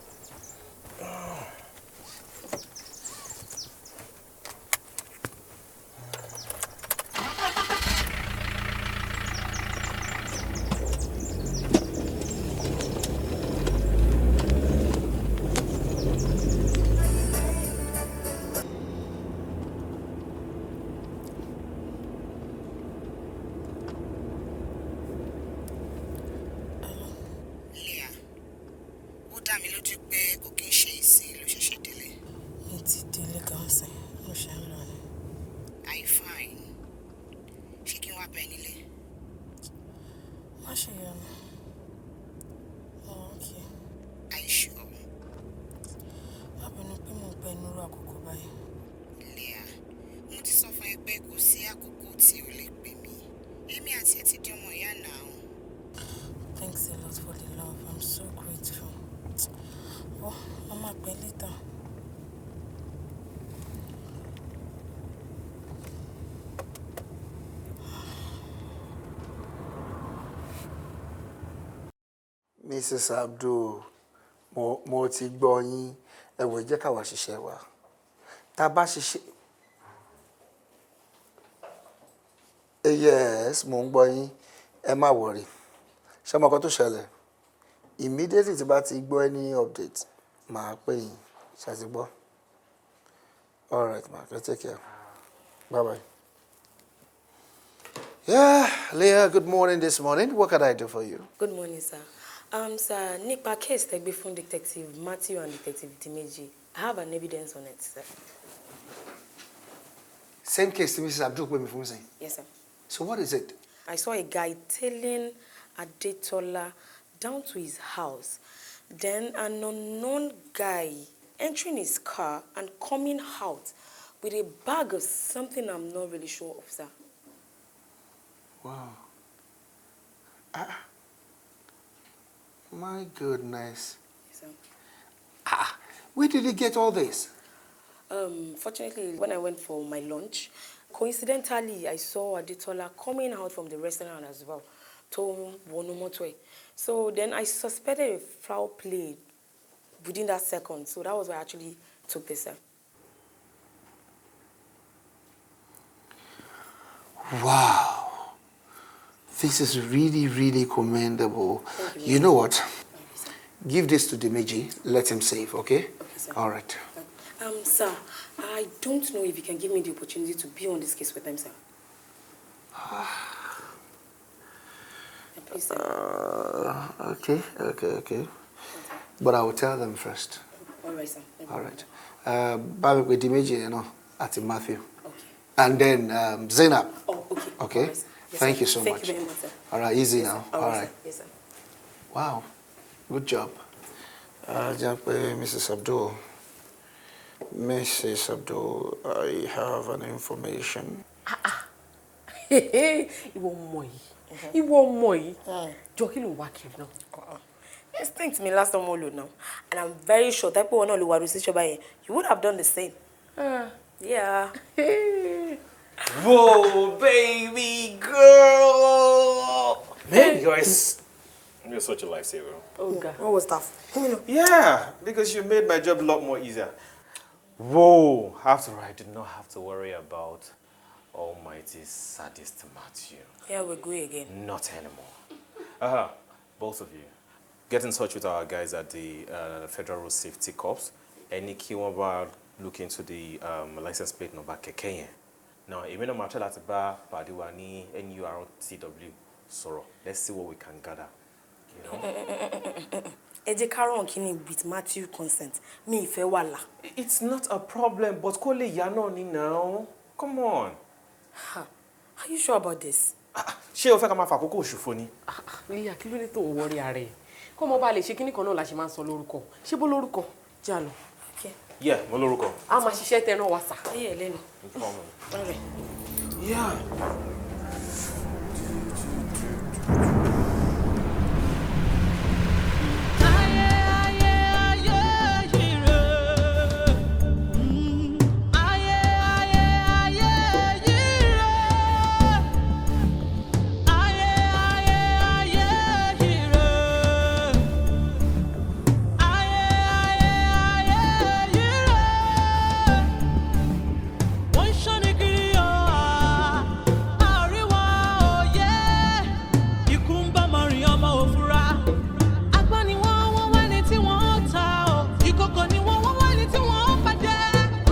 Leah, ó dá mi lójú pé kò kí ń ṣe ìsìn ló ṣẹ̀ṣẹ̀ délé. Mi ti délé gan sìn, mo ṣe ń lọ ni. Are you fine? Ṣé kí n wá bá ẹ nílé? Má ṣe yọnu. Oh, okay. Are you sure? Má bínú pé mo pẹ́ nírú àkókò báyìí. Leah, mo ti sọ fún ẹ pé kò sí àkókò tí o lè pè mí. Èmi àti ẹ ti di ọmọ ìyá náà. Thanks a lot for the love. I'm so grateful. Oh, mama pẹ́ later. Mrs. Abdul, mo ti gbọ́ yín. Ẹ wò, jẹ́ káwa ṣiṣẹ́ wa. Tá a bá ṣiṣẹ́. Yes, mo ń gbọ́ yín. Ẹ má worry. Ṣé ọmọ kan tó ṣẹlẹ̀? Immediately tí bá ti gbọ́ any update, màá pè yín. Ṣé ẹ ti gbọ́? All right, ma. Take care. Bye bye. Yeah, Leah, good morning this morning. What can I do for you? Good morning, sir. Sir, nípa case tẹ́ gbé fún Detective Matthew and Detective Dimeji, I have an evidence on it, sir. Same case tí Mrs. Abdul pè mí fún sìn. Yes, sir. So what is it? I saw a guy tailing Adetola down to his house. Then an unknown guy entering his car and coming out with a bag of something I'm not really sure of, sir. Wow. Ah. My goodness. Yes, sir. Ah, where did he get all this? Fortunately, when I went for my lunch, coincidentally, I saw Adetola coming out from the restaurant as well, to wọnú mọ́tò ẹ̀. So then I suspected a foul play within that second. So that was why I actually took this, sir. Wow. This is really, really commendable. You know what? Give this to Dimeji. Let him save, okay? Sir. All right. Sir, I don't know if you can give me the opportunity to be on this case with them, sir. Please, sir. Okay. But I will tell them first. All right, sir. No All right. Bá mi pè Dimeji, àti Matthew. Okay. And then Zainab. Oh, okay. Okay? All right, sir. Yes, Thank sir. you so Thank much. you very much, sir. All right, easy Yes, now. sir. All All right, right. sir. Yes, sir. Wow. Good job. Jẹ́ pé Mrs. Abdul. Mrs. Abdul, I have an information. Ìwọ ọmọ yìí, ìwọ ọmọ yìí, jọ kí ló ń wá kiri náà? Instinct mi lásán mo lò náà, and I'm very sure that pé wọn náà lè wà lóṣìṣẹ́ báyẹn, you would have done the same. Yeah. Whoa, baby girl! Man, you're such a lifesaver. Oh, God. What was that? Yeah, because you made my job a lot more easier. Whoa, after I did not have to worry about almighty sadist Matthew. Here we go again. Not anymore. Both of you, get in touch with our guys at the Federal Road Safety Corps. Ẹni kí wọ́n bá look into the license plate number kẹ̀kẹ́ yẹn. Now, èmi náà máa try láti bá pàdé wa ní NURTW sọ̀rọ̀. Let's see what we can gather. You know? Ẹ jẹ́ ká ràn kíni with Matthew consent. Mi ì fẹ́ wàhálà. It's not a problem, but kó lè yá náà ni now. Come on. Ha, are you sure about this? Ṣé o fẹ́ ká máa fàkókò ṣòfò ni? Líyà, kí ló dé tó ń worry ara ẹ̀? Kó mọ bá lè ṣe kíní kan náà la ṣe máa ń sọ lórúkọ. Ṣé bó lórúkọ? Jẹ́ àlọ́. Yeah, mo lórúkọ. A máa ṣiṣẹ́ tẹ náà wá sà. Ayé ẹ̀ lẹ́nu. No problem. Ọ̀rẹ́. Yeah. Wọ́n ń ṣọ́ni kiri o, àríwá òye. Ikú ń bá ọmọ rìn ọmọ òfura. Agbọ́n ni wọ́n, wọ́n wá ní tí wọ́n ta o. Ìkòkò ni wọ́n, wọ́n wá ní tí wọ́n bàjẹ́.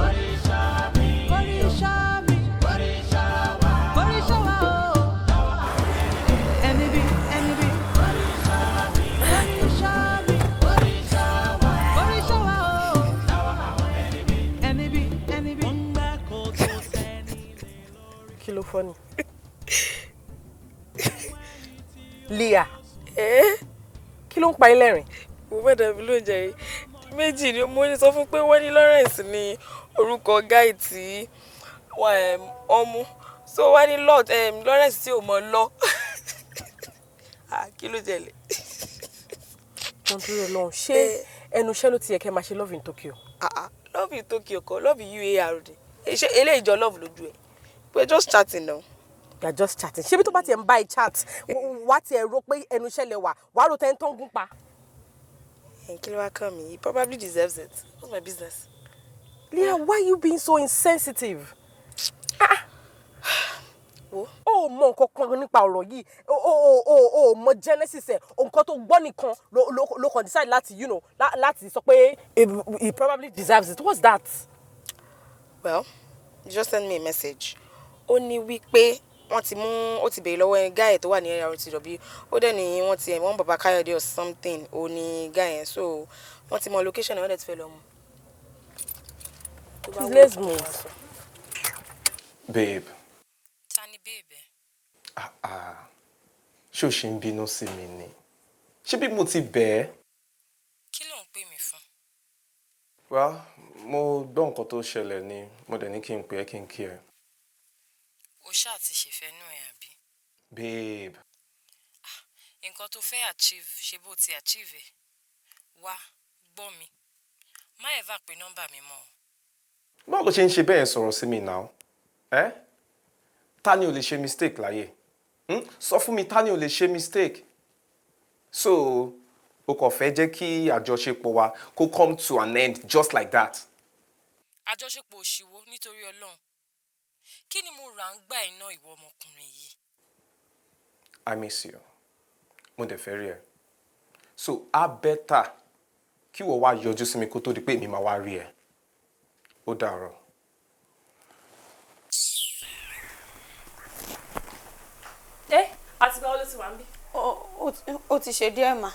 Oríṣà mi, oríṣà mi, oríṣà wa, oríṣà wa o. Ẹni bí, ẹni bí. Oríṣà mi, oríṣà mi, oríṣà wa, oríṣà wa o. Ẹni bí, ẹni bí. Wọ́n gbẹ́ kòtò sẹ́ni. Kí ló fọ́ ni? Leah, kí ló ń pa ẹ́ lẹ́rìn? Mo fẹ́ dàbí lóúnjẹ yìí. Méjì ni mo ní sọ fún pé wọ́n ní Lawrence ní orúkọ guy tí wọ́n mú. So wá ní Lawrence tí ò mọ̀ lọ. Ah, kí ló jẹlẹ̀? Wọ́n dúró lọ́hùn. Ṣé ẹnu iṣẹ́ ló ti yẹ kẹ́ máa ṣe Love in Tokyo? Ah, ah, Love in Tokyo kọ́, Love in UARD. Ṣé eléyìí jọ love lójú ẹ̀? We're just chatting now. You are just chatting. Ṣé bí tó bá tiẹ̀ ń bá ẹ chat, wá tiẹ̀ rò pé ẹnu iṣẹ́ lẹ wà, wàá rò tẹ́ ń tán gún pa. Kí ló wá kàn mí? He probably deserves it. What's my business? Leah, why you being so insensitive? Wo? O ò mọ nǹkan kan nípa ọ̀rọ̀ yìí. O ò mọ genesis ẹ̀. Nǹkan tó gbọ́ nìkan ló kàn decide láti, you know, láti sọ pé he probably deserves it. What's that? Well, you just send me a message. Ó ní wípé wọ́n ti mú, ó ti béèrè lọ́wọ́ guy tó wà ní NRTW. Ó dẹ̀ ní wọ́n ti wọ́n bàbá Káyọ̀dé or something, ó ní guy yẹn. So wọ́n ti mọ location ẹ̀, wọ́n dẹ̀ ti fẹ́ lọ mú. Tó bá Please, wù let's ẹ́, move. Babe. Ta ni babe ẹ? Ah ah. Ṣé o ṣì ń bínú sí mi ni? Ṣé bí mo ti bẹ̀ ẹ́? Kí ló ń pè mí fún? Well, mo gbọ́ nǹkan tó ṣẹlẹ̀ ni, mo dẹ̀ ní kí n pè ẹ́ kí n kí ẹ. O ṣáà ti ṣèfẹ́nú ẹ̀ àbí? Babe. Nǹkan tó fẹ́ achieve, ṣe bó ti achieve ẹ̀. Wá, gbọ́ mi. Má ever pe nọ́mbà mi mọ́ o. Báwo ló ṣe ń ṣe bẹ́ẹ̀ sọ̀rọ̀ sí mi now? Ẹ́? Ta ni ò lè ṣe mistake láyé? Sọ fún mi, ta ni ò lè ṣe mistake? So, o kò fẹ́ jẹ́ kí àjọṣepọ̀ wa kó come to an end just like that? Àjọṣepọ̀ òṣìwò nítorí Ọlọ́run. Kí ni mo rà ń gbà iná ìwọ ọmọkùnrin yìí? I miss you. Mo dẹ̀ fẹ́ rí ẹ. So, á better kí ìwọ wá yọjú sí mi kó tó di pé èmi máa wá rí ẹ. Ó dàárọ̀. Ẹ, àti báwo ló ti wà ń bí? Ó ti ṣe díẹ̀ mà.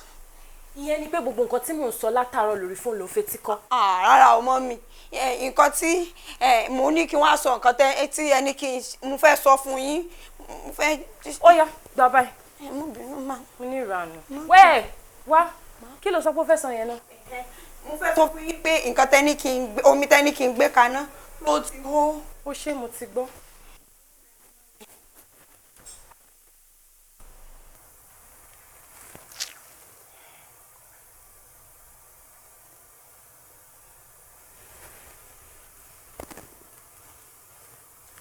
Ìyẹn ni pé gbogbo nǹkan tí mò ń sọ látàárọ̀ lórí fóònù ló ń fetí kọ́. Ah, rárá o mọ́mì. Nǹkan tí mo ní kí wọ́n á sọ nǹkan tẹ́ tí ẹni kí n mo fẹ́ sọ fún yín. Mo fẹ́. Ó yá, gbà báyìí. Ẹ mú bínú mà. Mo ní ìranù. Wẹ́ẹ̀ wá, kí ló sọ pé ó fẹ́ sọ yẹn náà? Mo fẹ́ sọ fún yín pé nǹkan tẹ́ ní kí n gbé, omi tẹ́ ní kí n gbé kaná ló ti hó. Ó ṣé, mo ti gbọ́.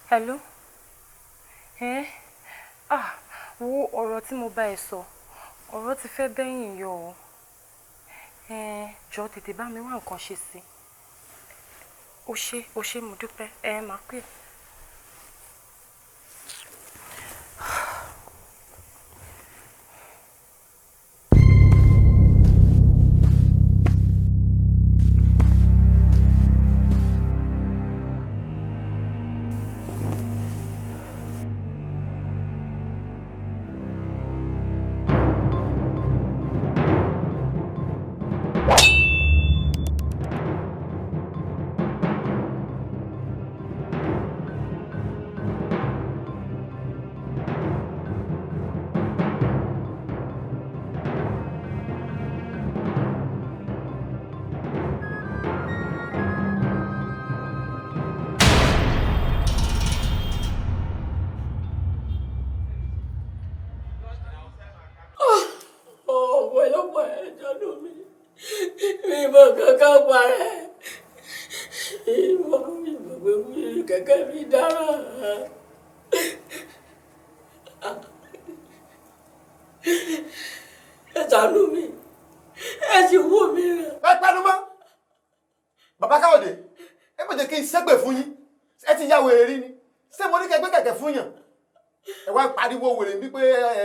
Hello? Eh? Ah, wo ọ̀rọ̀ tí mo bá ẹ sọ, ọ̀rọ̀ ti fẹ́ bẹ́yìn yọ o. Eh, jọ̀ọ́ tètè bá mi wá nǹkan ṣe sí i. O ṣé, mo dúpẹ́. Ẹ máa pè. náà parẹ́. Ìmọ̀ mi mọ̀ pé kẹ̀kẹ́ mi dára. Ẹ ṣàánú mi, ẹ sì wò mí rẹ. Ẹ pẹnu mọ́. Bàbá Káyọ̀dé, ẹ má jẹ́ kí n ṣépè fún yín. Ẹ ti ya wèrè rí ni. Ṣé mo ní kẹ́ gbé kẹ̀kẹ́ fún yàn? Ẹ wá pariwo wèrè bí pé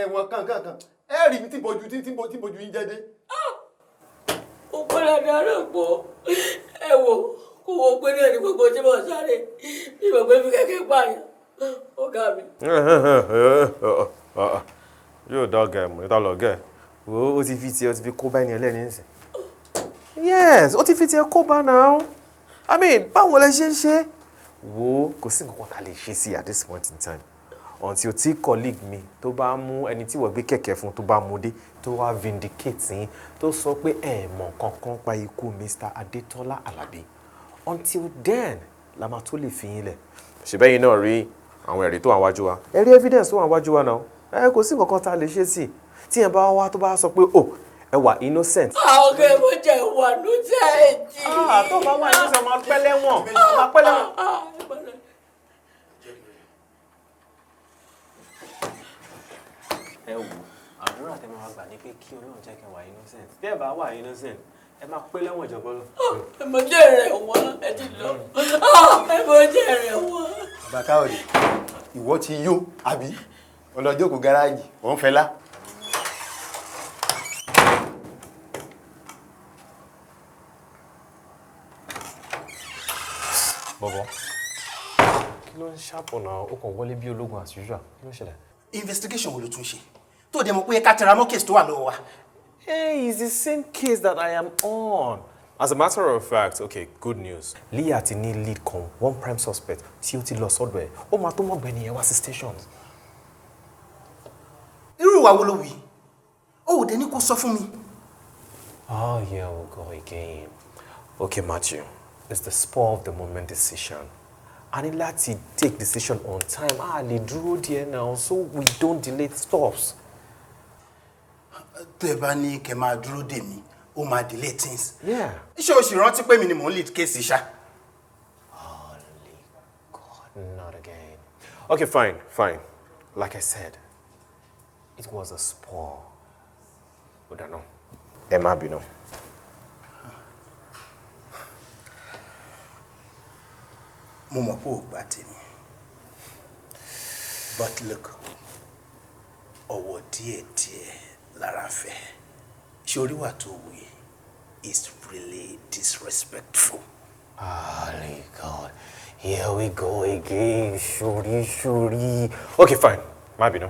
ẹ̀wọ̀n kankan. Ẹ rí mi tí bojú tí bojú yín jẹ́ dé. Ó padà dára pọ̀. Ẹ wò kó wo pé náà ní gbogbo tí mo sáré. Mi mọ̀ pé fi kẹ̀kẹ́ pààyàn. Ọ̀gá mi. Yóò dá ọ̀gá ẹ̀ mọ̀ níta lọ́gá ẹ̀. Wo ó ti fi tiẹ̀, ó ti fi kó bá ẹni ẹlẹ́ni ń sìn. Yes, ó ti fi tiẹ̀ kó bá náà. I mean, báwo lẹ ṣe ń ṣe? Wo kò sí nǹkan kan tá a lè ṣe sí at this point in time. Until tí colleague mi tó bá mú ẹni tí wọ́n gbé kẹ̀kẹ́ fún tó bá mú dé tó wá vindicate yín tó sọ pé ẹ mọ̀ kankan pa ikú Mr. Adetola Alabi. Until then, la máa tó lè fi yín lẹ̀. Ṣèbẹ́yìn náà rí àwọn ẹ̀rí tó wà wájú wa. Ẹ rí evidence tó wà wájú wa náà. Ẹ kò sí nǹkan kan tá a lè ṣe sí. Tí ẹ bá wá tó bá sọ pé oh, ẹ wà innocent. Ọ̀gá ẹ mọ̀ jẹ́ wà ló jẹ́ èjì. Tó bá wà innocent, máa pẹ́ lẹ́wọ̀n. Máa pẹ́ lẹ́wọ̀n. Ẹ wò, àdúrà tẹ máa gbà ní pé kí Ọlọ́run jẹ́ kẹ́ wà innocent. Tí ẹ bá wà innocent, ẹ máa pẹ́ lẹ́wọ̀n ìjọba lọ. Ẹ mọ̀ jẹ́ rẹ̀ wọ́n, ẹ ti lọ. Ẹ mọ̀ jẹ́ rẹ̀ wọ́n. Bàbá Káyọ̀dé, ìwọ ti yó àbí? Ọlọ́jókòó gáràjì, òun fẹ́ lá. Bọ̀bọ̀, kí ló ń ṣàpọ̀nà ó kàn wọlé bí ológun as usual? Kí ló ń ṣẹlẹ̀? Investigation wo ló tún ṣe? Tó dẹ̀ mọ̀ pé ká tẹra mọ́ case tó wà lọ́wọ́ wa. Hey, it's the same case that I am on. As a matter of fact, okay, good news. Leah ti ní lead kan, one prime suspect tí ó ti lọ sọ́dọ̀ ẹ̀. Ó máa tó mọ̀gbẹ́ni yẹn wá sí station. Irú ìwà wo ló wù yìí? Ó ò dẹ̀ ní kó sọ fún mi. Oh, here we go again. Okay, Matthew, it's the spur of the moment decision. A ní láti take decision on time. A lè dúró díẹ̀ now so we don't delay stops. Tó ẹ bá ní kẹ́ máa dúró dè mí, ó máa delay things. Yeah. Ṣé o sì rántí pé mi ni mò ń lead case ṣá? Not again. Okay, fine, fine. Like I said, it was a spur. Ó dáná. Ẹ má bínú. Mo mọ̀ pé ò gbà tèmi. But look, ọ̀wọ̀ díẹ̀díẹ̀ lára fẹ́. Ṣé orí wà tó wù yìí is really disrespectful. Holy God, here we go again. Ṣorí ṣorí. Okay, fine. Má bínú.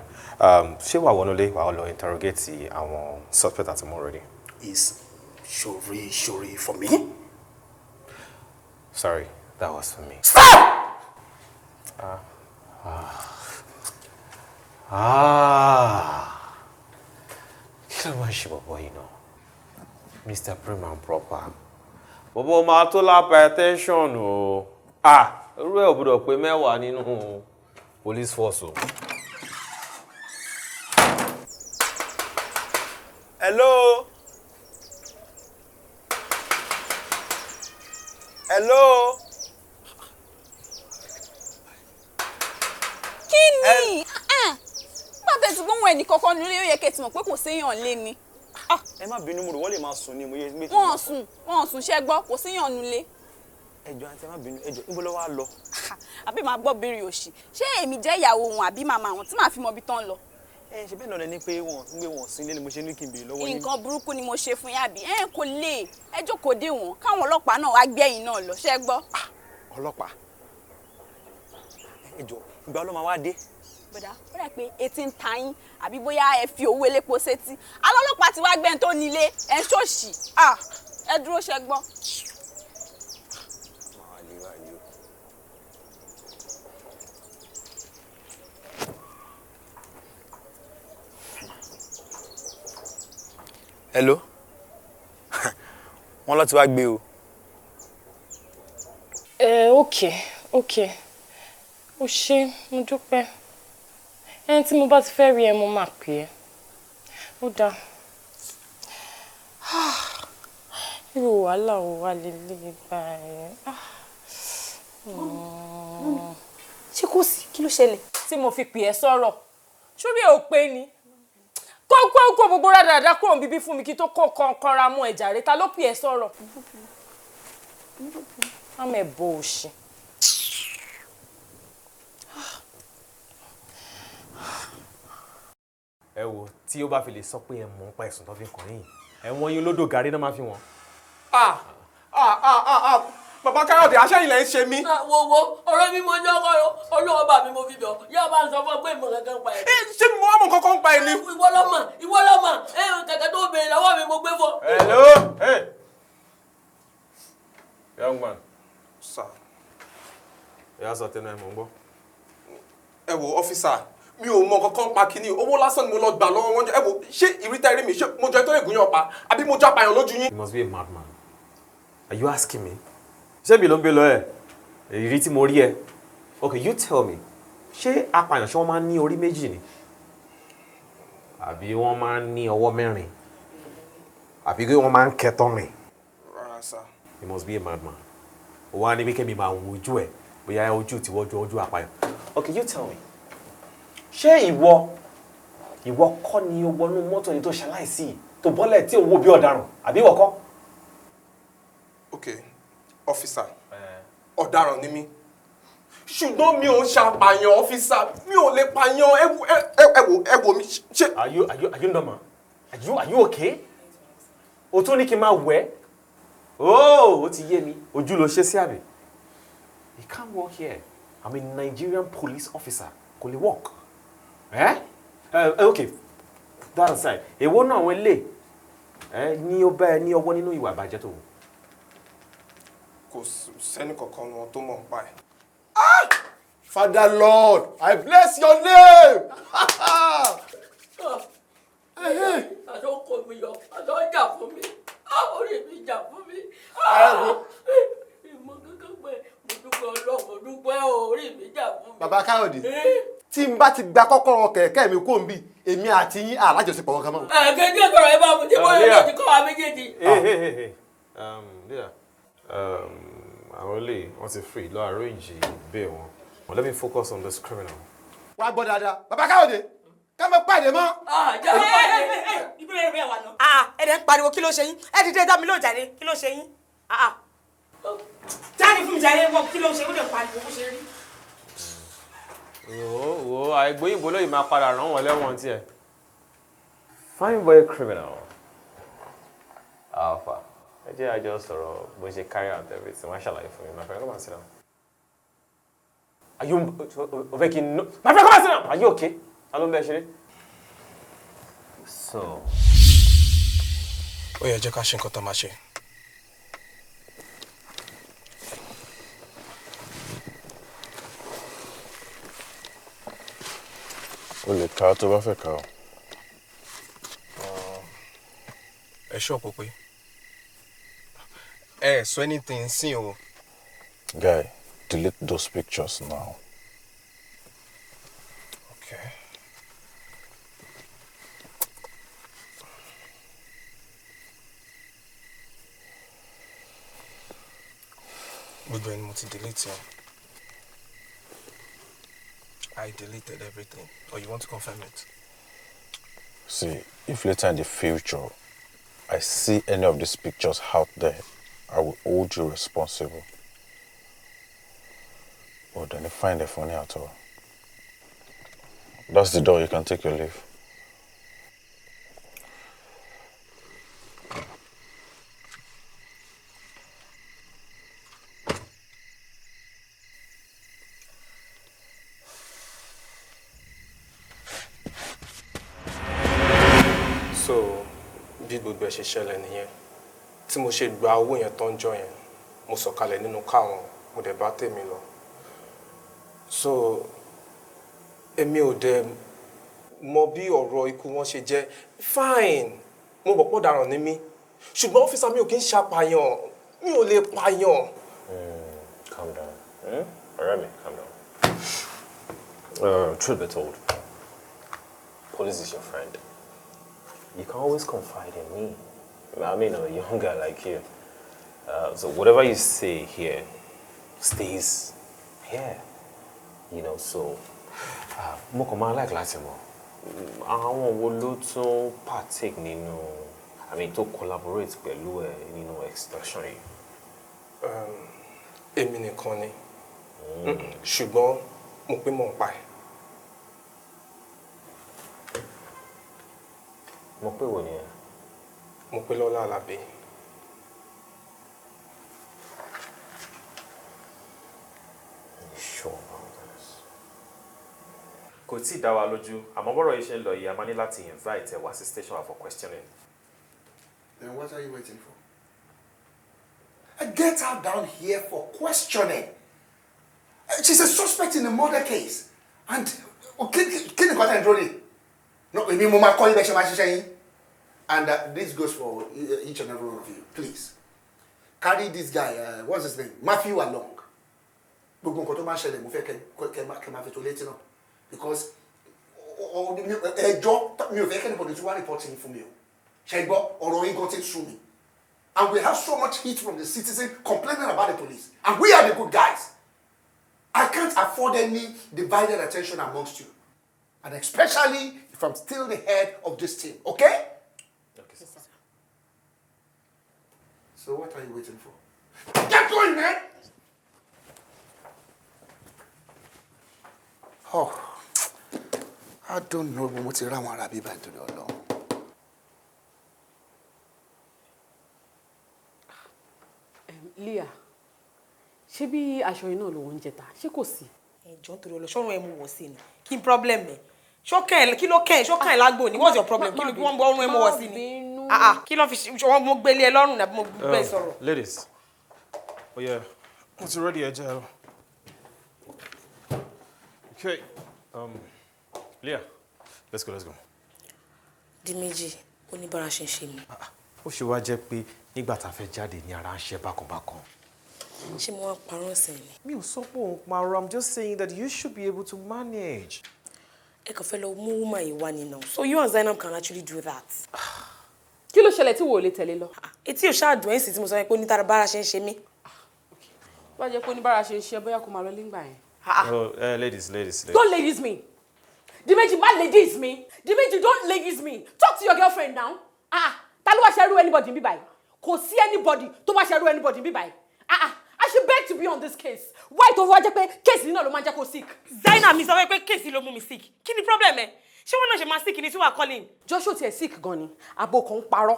Ṣé wàá wọnú ilé wàá lọ interrogate àwọn suspect àti mú already? Is ṣorí ṣorí for me? Sorry, that was for me. Stop! Ah. Ah. Ah. Kí ló máa ń ṣe bọ̀bọ̀ yìí náà? Mr. Prim and Proper. Bọ̀bọ̀ máa tó lápá attention o. Ah! Irú ẹ̀ ò gbọ́dọ̀ pé 10 nínú police force o. Hello. Hello. Kí ni? Nígbà tẹ́ ti gbóhùn ẹnì kankan nílé, ó yẹ kẹ́ ti mọ̀ pé kò séèyàn lé ni. Ẹ má bínú, mo rò wọ́n lè máa sùn ni mo yẹ. Wọ́n sùn, wọ́n sùn, ṣẹ́ gbọ́, kò séèyàn nulẹ̀. Ẹ jọ̀ọ́ àǹtí, ẹ má bínú, ẹ jọ̀ọ́, níbo ló wá lọ? Àbí màá gbọ́ béèrè òṣì. Ṣé èmi jẹ́ ìyàwó wọn àbí màmá wọn tí màá fi mọ ibi tán lọ? Ẹ ṣe bẹ́ẹ̀ náà lẹ ní pé wọ́n ń gbé wọn sí ilé ni mo ṣe ní kí n béèrè lọ́wọ́ yín. Nǹkan burúkú ni mo ṣe fún yín àbí? Ẹ kò lè, ẹ jókòó dé wọn káwọn ọlọ́pàá náà wá gbẹ̀yìn náà lọ, ṣẹ́ gbọ́. Ọlọ́pàá, ẹ jọ̀ọ́, ìgbà wo ló máa wá dé? Bọ̀dá, ó dà pé etí ń ta yín àbí bóyá ẹ fi owó elépo sétí. Alọ́lọ́pàá ti wá gbẹ́ni tó nílé ẹ ń ṣòṣì. Ẹ dúró, ṣẹ́ gbọ́. Hello, wọ́n lọ ti wá gbé o. Ẹ ok, o ṣé, mo dúpẹ́. Ẹni tí mo bá ti fẹ́ rí ẹ, mo máa pè é. Ó dáa. Irú wàhálà wo wà lélẹ̀ báyìí? Ṣé kò sí? Kí ló ṣẹlẹ̀? Tí mo fi pè ẹ́ sọ̀rọ̀, ṣórí ẹ̀ ò pé ni. Kó kó kó gbogbo rádaràda kúrò níbí fún mi kí tó kó kanra mú ẹ̀jà rẹ̀. Ta ló pè ẹ́ sọ̀rọ̀? Àmọ̀ ẹ̀ bọ òṣì. Ẹ wo, tí ó bá fi lè sọ pé ẹ mọ̀ nípa ẹ̀sùn tó fi kàn yín, ẹ̀wọ̀n yín lódò gàrí náà máa fi wọ́n. Ah ah ah ah ah, bàbá Káyọ̀dé, aṣẹ́ ilẹ̀ ń ṣe mí. Wo wo ọ̀rẹ́ mi, mo ní ọkọ Ọlọ́run bá mi, mo fi bẹ̀ ọ́ yóò bá ń sọ fún ọ pé ìmọ̀ kankan pa ẹ̀. Ṣé mo wá mọ̀ kankan pa ẹ̀ ni? Ìwọ lọ́mọ, ìwọ lọ́mọ, kẹ̀kẹ́ tó béèrè lọ́wọ́ mi mo gbé fún. Hello, hey. Young man. Sir. Ìyá sọ tẹnu ẹ, mò ń gbọ́. Ẹ wo officer, mi ò mọ kankan pa kínní, owó lásán ni mo lọ gbà lọ́wọ́ wọn. Ẹ wo, ṣé ìrítà eré mi, ṣé mo jọ ẹ tó lè gúnyàn pa àbí mo jọ apààyàn lójú yín? You must be a madman. Are you asking me? Ṣé mi ló ń gbé lọ ẹ? Ìrírí tí mo rí ẹ. Okay, you tell me. Ṣé apààyàn, ṣé wọ́n máa ń ní orí méjì ni? Àbí wọ́n máa ń ní ọwọ́ mẹ́rin? Àbí wọ́n máa ń kẹtọ́ rìn? Rárá sir. You must be a madman. Ó wá ní bí kẹ́mi máa wo ojú ẹ̀ bóyá ojú tí wọ́n ju ojú apààyàn. Okay, you tell me. Ṣé ìwọ kọ́ ni o wọnú mọ́tò ẹni tó ṣaláìsí tó bọ́lẹ̀ tí ò wo bí ọ̀daràn, àbí ìwọ kọ́? Okay, officer, ọ̀daràn ni mí, ṣùgbọ́n mi ò ń ṣàpàyàn officer, mi ò lè pààyàn. Ẹ wo, ẹ wo mi ṣe. Are you normal? Are you okay? O tún ní kí n máa wẹ̀? Oh, ó ti yé mi, ojú ló ṣe sí àbí? You can't work here. I'm a Nigerian police officer. Kò lè work. Eh? Okay, that aside, èwo náà àwọn ilé ẹ ní ó bá ẹ ní ọwọ́ nínú ìwà ìbàjẹ́ tó wù? Kò sẹ́ni kankan wọn tó mọ̀ nípa ẹ̀. Father Lord, I bless your name. Àti ó kó mi yọ, àti ó jà fún mi, orí mi jà fún mi. Ìmọ̀ kankan pé mo dúpẹ́ Ọlọ́run, mo dúpẹ́ orí mi jà fún mi. Bàbá Káyọ̀dé, tí n bá ti gba kọ́kọ́rọ́ kẹ̀kẹ́ mi kó n bí, èmi àti yín alájọṣepọ̀ kankan mọ́. Ẹ̀ẹ́dẹ́gbẹ́ ìgbọ̀rọ̀ ẹ bá mu tí mo lè ti kọ́ wa méjèèjì. Hey, hey, hey, hey. Yeah. Àwọn ilé wọ́n ti free lọ arrange bail wọn. But let me focus on this criminal. Wàá gbọ́ dáadáa, Bàbá Káyọ̀dé, ká má pàdé mọ́. Ìbéèrè rẹ̀ wà náà. Ẹ dẹ̀ ń pariwo, kí ló ṣe yín? Ẹ dìde, dá mi lóò jáde, kí ló ṣe yín? Jáde fún mi jáde, wọ́n kí ló ṣe? Ó dẹ̀ pariwo bó ṣe rí. Wo wo, àìgbóyìnbó lóyìn máa padà rán wọn lẹ́wọ̀n tiẹ̀. Fine boy criminal. Alpha. Ẹ jẹ́ àjọ sọ̀rọ̀ bó ṣe carry out everything. Wọ́n á ṣàlàyé fún mi. My friend, come and sit down. Are you o fẹ́ kí n no? My friend, come and sit down. Are you okay? Ta ló ń bẹ ṣeré? So. Ó yẹ jẹ́ ká ṣe nǹkan tá a máa ṣe. O lè kà á tó bá fẹ́ kà á. Ẹ ṣọ́ọ̀pù pé ẹ sọ anything sí o. Guy, delete those pictures now. Okay. Gbogbo ẹni mo ti delete yẹn. I deleted everything. Or you want to confirm it? See, if later in the future I see any of these pictures out there, I will hold you responsible. But then you find it funny at all. That's the door. You can take your leave. So, bí gbogbo ẹ̀ ṣe ṣẹlẹ̀ nìyẹn. Tí mo ṣe gba owó yẹn tán jọ yẹn, mo sọ̀kalẹ̀ nínú káwọn, mo dẹ̀ bá tèmi lọ. So, èmi ò dẹ̀ mọ bí ọ̀rọ̀ ikú wọn ṣe jẹ́. Fine, mo mọ̀ pé ọ̀daràn ni mí. Ṣùgbọ́n officer, mi ò kí ń ṣàpàyàn, mi ò lè pààyàn. Calm down. Hmm? Ọ̀rẹ́ mi, calm down. Truth be told, police is your friend. You can always confide in me. I mean, a young guy like you. So whatever you say here stays here. You know, so mo kàn máa like láti mọ̀ àwọn wo ló tún partake nínú, I mean, tó collaborate pẹ̀lú ẹ nínú extortion yìí? Èmi nìkan ni, ṣùgbọ́n mo pé mò ń pa ẹ̀. Mo pé wo ni ẹ? Mo pé Lọ́lá Alábí. You sure about this? Kò tí ì dá wa lójú, àmọ́ bọ́rọ̀ yìí ṣe ń lọ yìí, a máa ní láti invite ẹ wá sí station for questioning. Then what are you waiting for? Get her down here for questioning. She's a suspect in a murder case. And kí ni nǹkan tẹ̀ ń dúró dè? No, èmi mo máa kọ́ yín bẹ́ẹ̀ ṣe máa ṣiṣẹ́ yín. And this goes for each and every one of you. Please, carry this guy, what's his name? Matthew along. Gbogbo nǹkan tó máa ń ṣẹlẹ̀, mo fẹ́ kẹ́ máa fi tó létí náà. Because ẹjọ́ mi ò fẹ́ kẹ́ni bọ̀dé tí wàá report yín fún mi o. Ṣé gbọ́, ọ̀rọ̀ yín gan ti ń sú mi. And we have so much heat from the citizen complaining about the police. And we are the good guys. I can't afford any divided attention amongst you. And especially if I'm still the head of this team, okay? Okay, sir. So what are you waiting for? Get going, man! Oh, I don't know mo ti rí àwọn ará bíbá nítorí Ọlọ́run. Leah, ṣé bí aṣọ iná ló ń jẹta, ṣé kò sí? Ẹjọ́, torí ọlọ́sọ́run ẹ̀ mú wọ̀ sí ni, kí n problem ẹ̀? Ṣókàn ẹ̀, kí ló kàn ẹ̀? Ṣókàn ẹ̀ lágbo ni? What's your problem? Kí ló wọ́n bọ́ ọrùn ẹ̀ mú wọ̀ sí ni? Ah ah, kí ló fi ṣe wọ́n? Mo gbélé ẹ lọ́rùn nàbí mo gbé sọ̀rọ̀? Ladies, oh yeah, mo ti ready, ẹ jẹ́ ẹ lọ. Okay, Leah, let's go, let's go. Di méjì, oníbàárà ṣe ń ṣe mi. Ó ṣe wá jẹ́ pé nígbà tá a fẹ́ jáde ní ara ń ṣe bákanbákan? Ṣé mo wá parọ́ sí ni? Mi ò sọ pé òun parọ́, I'm just saying that you should be able to manage. Ẹ kàn fẹ́ lọ mú woman yìí wá nínú. So you and Zainab can actually do that. Kí ló ṣẹlẹ̀ tí wò ó lè tẹ̀lé lọ? Etí ò ṣáàdùn ẹ̀ sì tí mo sọ pé onítàrà ṣe ń ṣe mí. Bá jẹ́ pé oníbàárà ṣe ń ṣe, bóyá kó máa lọ nígbà yẹn. Oh, ladies, ladies, ladies. Don't ladies me. Dimeji, má ladies me. Dimeji, don't ladies me. Talk to your girlfriend now. Ah, ta ló wá ṣerú anybody níbí báyìí? Kò sí anybody tó wá ṣerú anybody níbí báyìí. Ah ah, I should beg to be on this case. Why tó wá jẹ́ pé case náà ló máa ń jẹ́ kó sick? Zainab, mi sọ pé case ló mú mi sick. Kí ni problem ẹ? Ṣé wọn náà ṣe máa sick ni tí wàá calling? Joshua tiẹ̀ sick gan ni, àbò kan ń parọ́.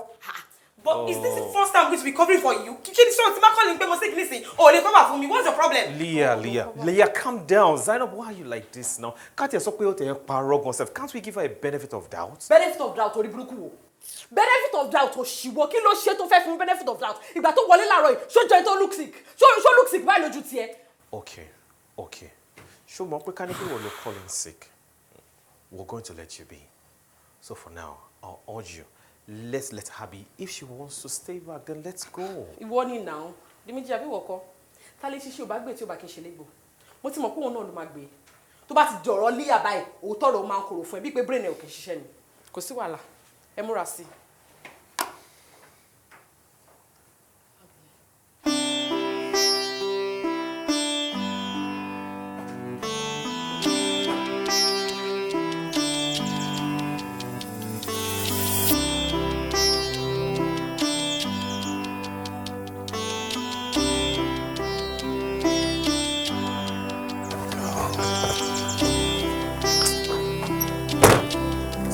But is this the first time I'm going to be covering for you? Kí ni sọ̀rọ̀ tí bá calling pé mo sick nísìn? O lè cover fún mi. What's your problem? Leah, Leah, Leah, calm down. Zainab, why are you like this now? Káti ẹ̀ sọ pé ó tẹ̀ ẹ́ parọ́ gan sef. Can't we give her a benefit of doubt? Benefit of doubt orí burúkú wo? Benefit of doubt òṣìwọ́, kí ló ṣe tó fẹ́ fún benefit of doubt? Ìgbà tó wọlé láàárọ̀ yìí, ṣó jẹ́ tó look sick? Ṣó look sick báyìí lójú tiẹ̀? Okay. Ṣó mọ̀ pé ká ní pé wọ́n ló call in sick? We're going to let you be. So for now, I'll urge you, let's let her be. If she wants to stay back, then let's go. Ìwọ ni now. Dimeji, àbí ìwọ kọ́? Ta lè ṣiṣẹ́ ò bá gbé tí ò bá kí n ṣe légbò? Mo ti mọ̀ pé òun náà ló máa gbé. Tó bá ti dọ̀rọ̀ Leah báyìí, òótọ́ rẹ̀ ó máa ń korò fún ẹ, bí pé brain ẹ̀ ò kì í ṣiṣẹ́ ni. Kò sí wàhálà. Ẹ múra sí i.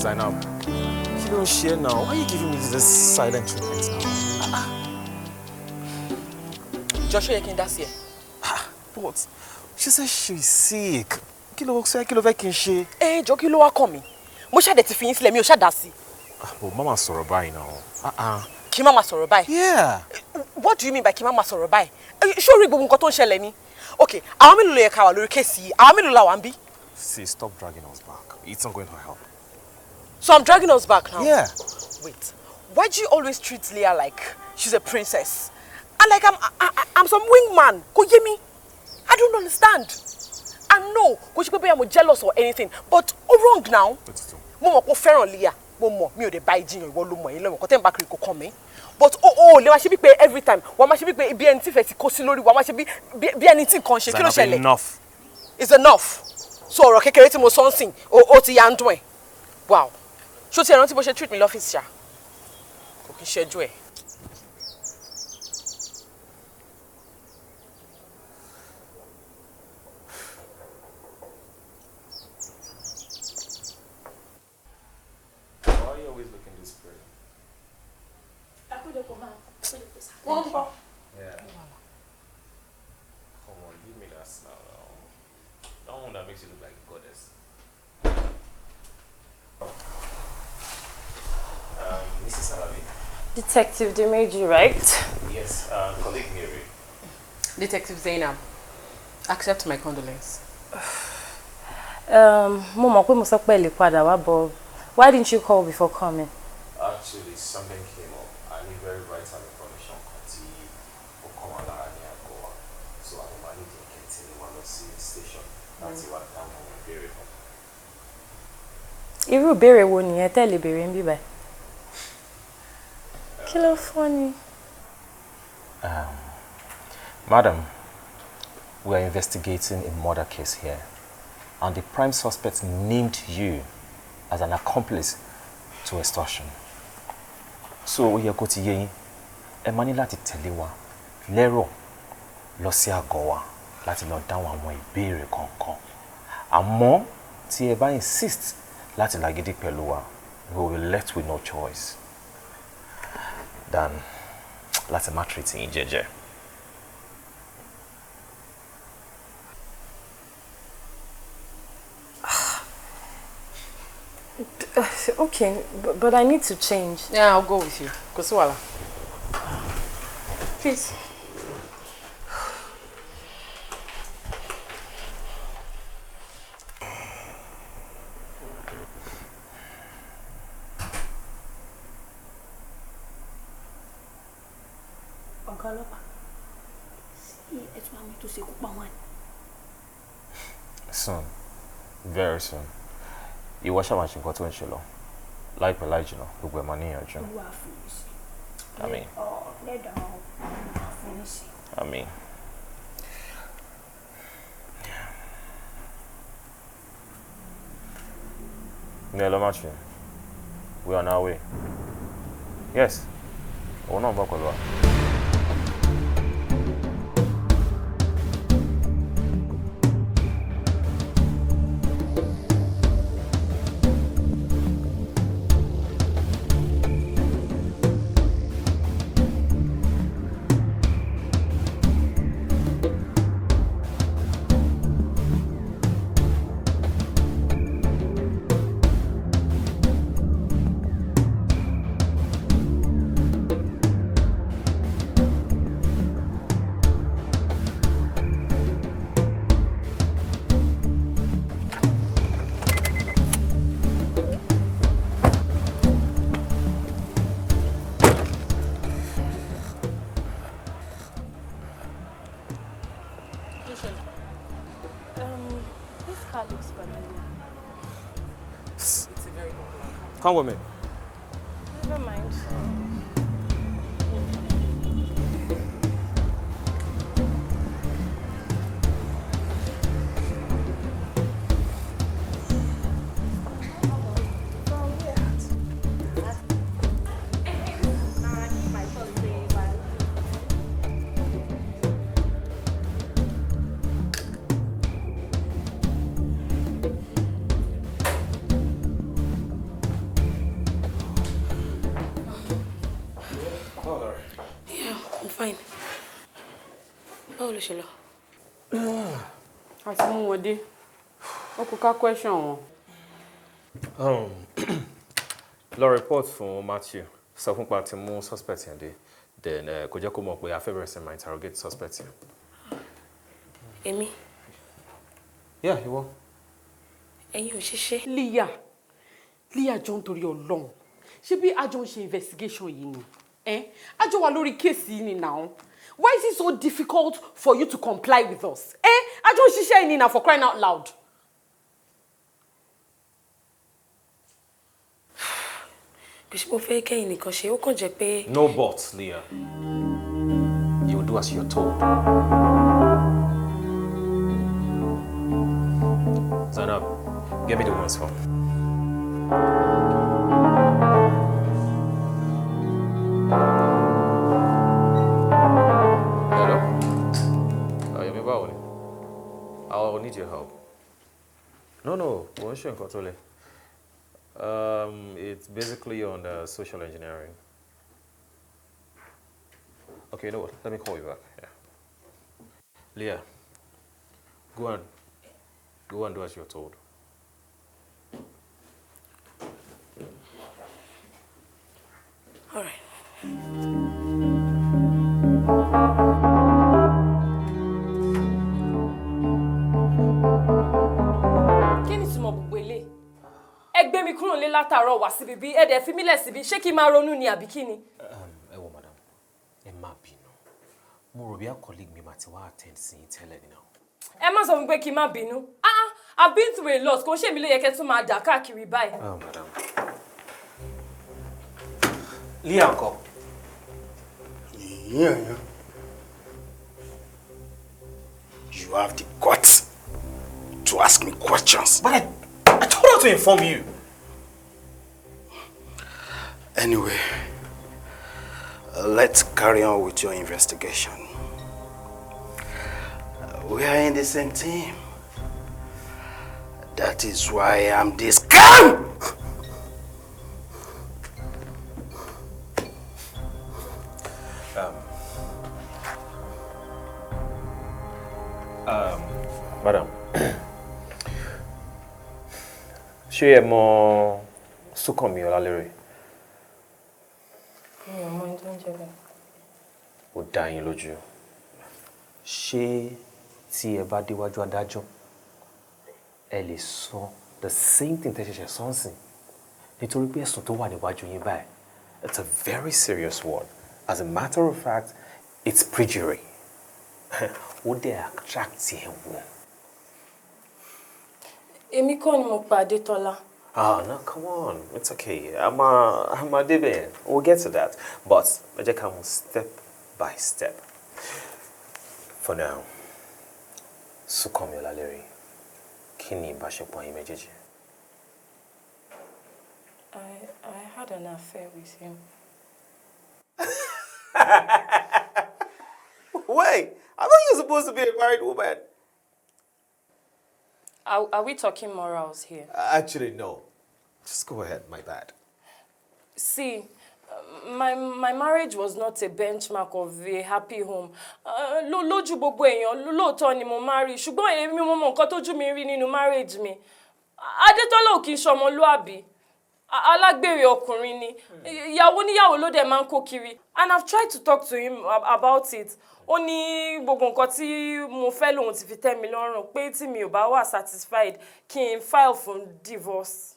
Zainab, kí ló ń ṣe ẹ́ now? Why are you giving me this silent treatment now? Joshua, yẹ kí n dá sí ẹ. But she says she's sick. Kí ló sọ, kí ló fẹ́ kí n ṣe? Ẹ jọ, kí ló wá kàn mí? Mo ṣàdẹ̀ ti fi yín sílẹ̀, mi ò ṣàdá sí. But mama sọ̀rọ̀ báyìí now. Kí má máa sọ̀rọ̀ báyìí? Yeah. What do you mean by kí má máa sọ̀rọ̀ báyìí? Ṣé o rí gbogbo nǹkan tó ń ṣẹlẹ̀ ni? Okay, àwọn mélòó ló yẹ ká wà lórí case yìí? Àwọn mélòó la wà ń bí? See, stop dragging us back. It's not going to help. So I'm dragging us back now? Yeah. Wait, why do you always treat Leah like she's a princess? And like I'm some wingman. Kò yé mi. I don't understand. And no, kò ṣe pé bóyá mo jealous or anything, but ó wrong now. Mo mọ̀ pé ó fẹ́ràn Leah. Mo mọ̀, mi ò dé bá ìjiyàn, ìwọ ló mọ̀, èyí lọ́mọ̀ kọ́ tẹ́ ń bá kiri kò kàn mí. But o ò lè wá ṣe bí pé every time wàá máa ṣe bí pé ibi ẹni tí ìfẹ́ ti kó sí lórí, wàá máa ṣe bí ẹni tí nǹkan ṣe. Kí ló ṣẹlẹ̀? Enough. It's enough. So ọ̀rọ̀ kékeré tí mo sọ ń sìn, o ti ya ń dùn ẹ̀. Wow. Ṣó ti ẹ̀ rántí bó ṣe treat mi lọ́fíìsì ṣá? Kò kí ń ṣẹ́jú ẹ̀. Why are you always looking this pretty? Wọ́n ń bọ̀. Yeah. Come on, give me that smile now. That one that makes you look like a goddess. Mrs. Alabi. Detective Dimeji, right? Yes, colleague Mary. Detective Zainab, accept my condolence. Mo mọ̀ pé mo sọ pé ẹ lè padà wá, but why didn't you call before coming? Actually, something came up. I need very vital information kan tí ó kàn wá lára ní àgọ́ wa. So àwọn máa ní kí n tẹ̀lé wa lọ sí station láti wá dáhùn àwọn ìbéèrè kan. Irú ìbéèrè wo nìyẹn tẹ́ lè béèrè ń bí báyìí? Kí ló fọ́ ni? Madam, we are investigating a murder case here, and the prime suspect named you as an accomplice to extortion. So ó yẹ kó ti yé yín, ẹ máa ní láti tẹ̀lé wa lẹ́rọ̀ lọ sí àgọ́ wa láti lọ dáhùn àwọn ìbéèrè kọ̀ọ̀kan. Àmọ́ tí ẹ bá insist láti làgídí pẹ̀lú wa, we will be left with no choice than láti má treat yín jẹ́jẹ́. Okay, but I need to change. Yeah, I'll go with you. Kò sí wàhálà. Please. Ọ̀gá ọlọ́pàá, sí ẹ tún àmì tó ṣekú pa wọ́n ni? Soon, very soon. Ìwọ ṣáà máa ṣe nǹkan tó ń ṣe lọ. Láìpẹ́ láì jìnnà, gbogbo ẹ̀ máa níyànjú. Olúwa fún mi sí. Àmín. Lẹ́dàá Olúwa fún mi sí. Àmín. Ní Matthew, we are on our way. Yes, òun náà ń bọ̀ pẹ̀lú wa. This car looks familiar. It's a very popular car. Come with me. Never mind. Yeah, I'm fine. Báwo ló ṣe lọ? A ti mú wọn dé. Ó kú ká question wọn. Lọ report fún Matthew, sọ fún pa ti mú suspect yẹn dé, then kò jẹ́ kó mọ̀ pé a fẹ́ bẹ̀rẹ̀ sí máa interrogate suspect yẹn. Èmi, Yeah, ìwọ. ẹ̀yin ò ṣiṣẹ́. Líyà, Líyà jọ ń torí Ọlọ́run. Ṣé bí a jọ ń ṣe investigation yìí ni? Eh? A jọ wà lórí case yìí ni now. Why is it so difficult for you to comply with us? Eh? A jọ ń ṣiṣẹ́ yìí ni now, for crying out loud. Kò sí mo fẹ́ kẹ́yìn nìkan ṣe, ó kàn jẹ́ pé. No buts, Leah. You will do as you're told. Zainab, get me the woman's phone. Hello? Yomi, báwo ni? I'll need your help. No, kò ń ṣe nǹkan tó le. It's basically on social engineering. Okay, you know what? Let me call you back. Yeah. Leah, go and do as you're told. All right. Kí ni ìtumọ̀ gbogbo eléyìí? Ẹ gbé mi kúrò nílé látàárọ̀ wá síbi bí ẹ dẹ̀ fi mí lẹ̀ síbi, ṣé kí n máa ronú ni àbí kí ni? Ẹ wo madam, ẹ má bínú. Mo rò bí a colleague mi máa ti wá attend sí yín tẹ́lẹ̀ nínú. Ẹ má sọ fún mi pé kí n má bínú. Ah, I've been through a lot, kò ń ṣèmi ló yẹ kẹ́ tún máa dà káàkiri báyìí. Oh, madam. Leah ńkọ́? Yeah. You have the guts to ask me questions. But I told her to inform you. Anyway, let's carry on with your investigation. We are in the same team. That is why I'm this calm. Madam, ṣé ẹ mọ̀ Súnkànmí Ọlálérè? Mi ò mọ ẹni tó ń jẹ́ bẹ́ẹ̀. Ó dá yín lójú. Ṣé tí ẹ bá déwájú adájọ́, ẹ lè sọ the same thing tẹ́ ṣẹ̀ṣẹ̀ sọ ńsìn? Nítorí pé ẹ̀sùn tó wà níwájú yín báyìí, it's a very serious one. As a matter of fact, it's perjury. Ó dẹ̀ attract ẹ̀wọ̀n. Èmi kọ́ ni mo pa Adétọ́lá. Ah, no, come on. It's okay. I'm a débẹ̀. We'll get to that. But ẹ jẹ́ ká mú step by step. For now, Súnkànmí Ọlálérè, kí ni ìbáṣepọ̀ yín méjèèjì? I had an affair with him. Wait, I thought you were supposed to be a married woman. Are we talking morals here? Actually, no. Just go ahead, my bad. See, my marriage was not a benchmark of a happy home. Lójú gbogbo èèyàn, lóòótọ́ ni mo marry, ṣùgbọ́n èmi mo mọ nǹkan tójú mi rí nínú marriage mi. Adétọ́lá ò kì í ṣọmọlúàbí. Alágbèrè ọkùnrin ni. Ìyàwó níyàwó ló dẹ̀ máa ń kó kiri. And I've tried to talk to him about it. Ó ní gbogbo nǹkan tí mo fẹ́ lòun ti fi tẹ́ mi lọ́rùn pé tí mi ò bá wà satisfied kí n file fún divorce.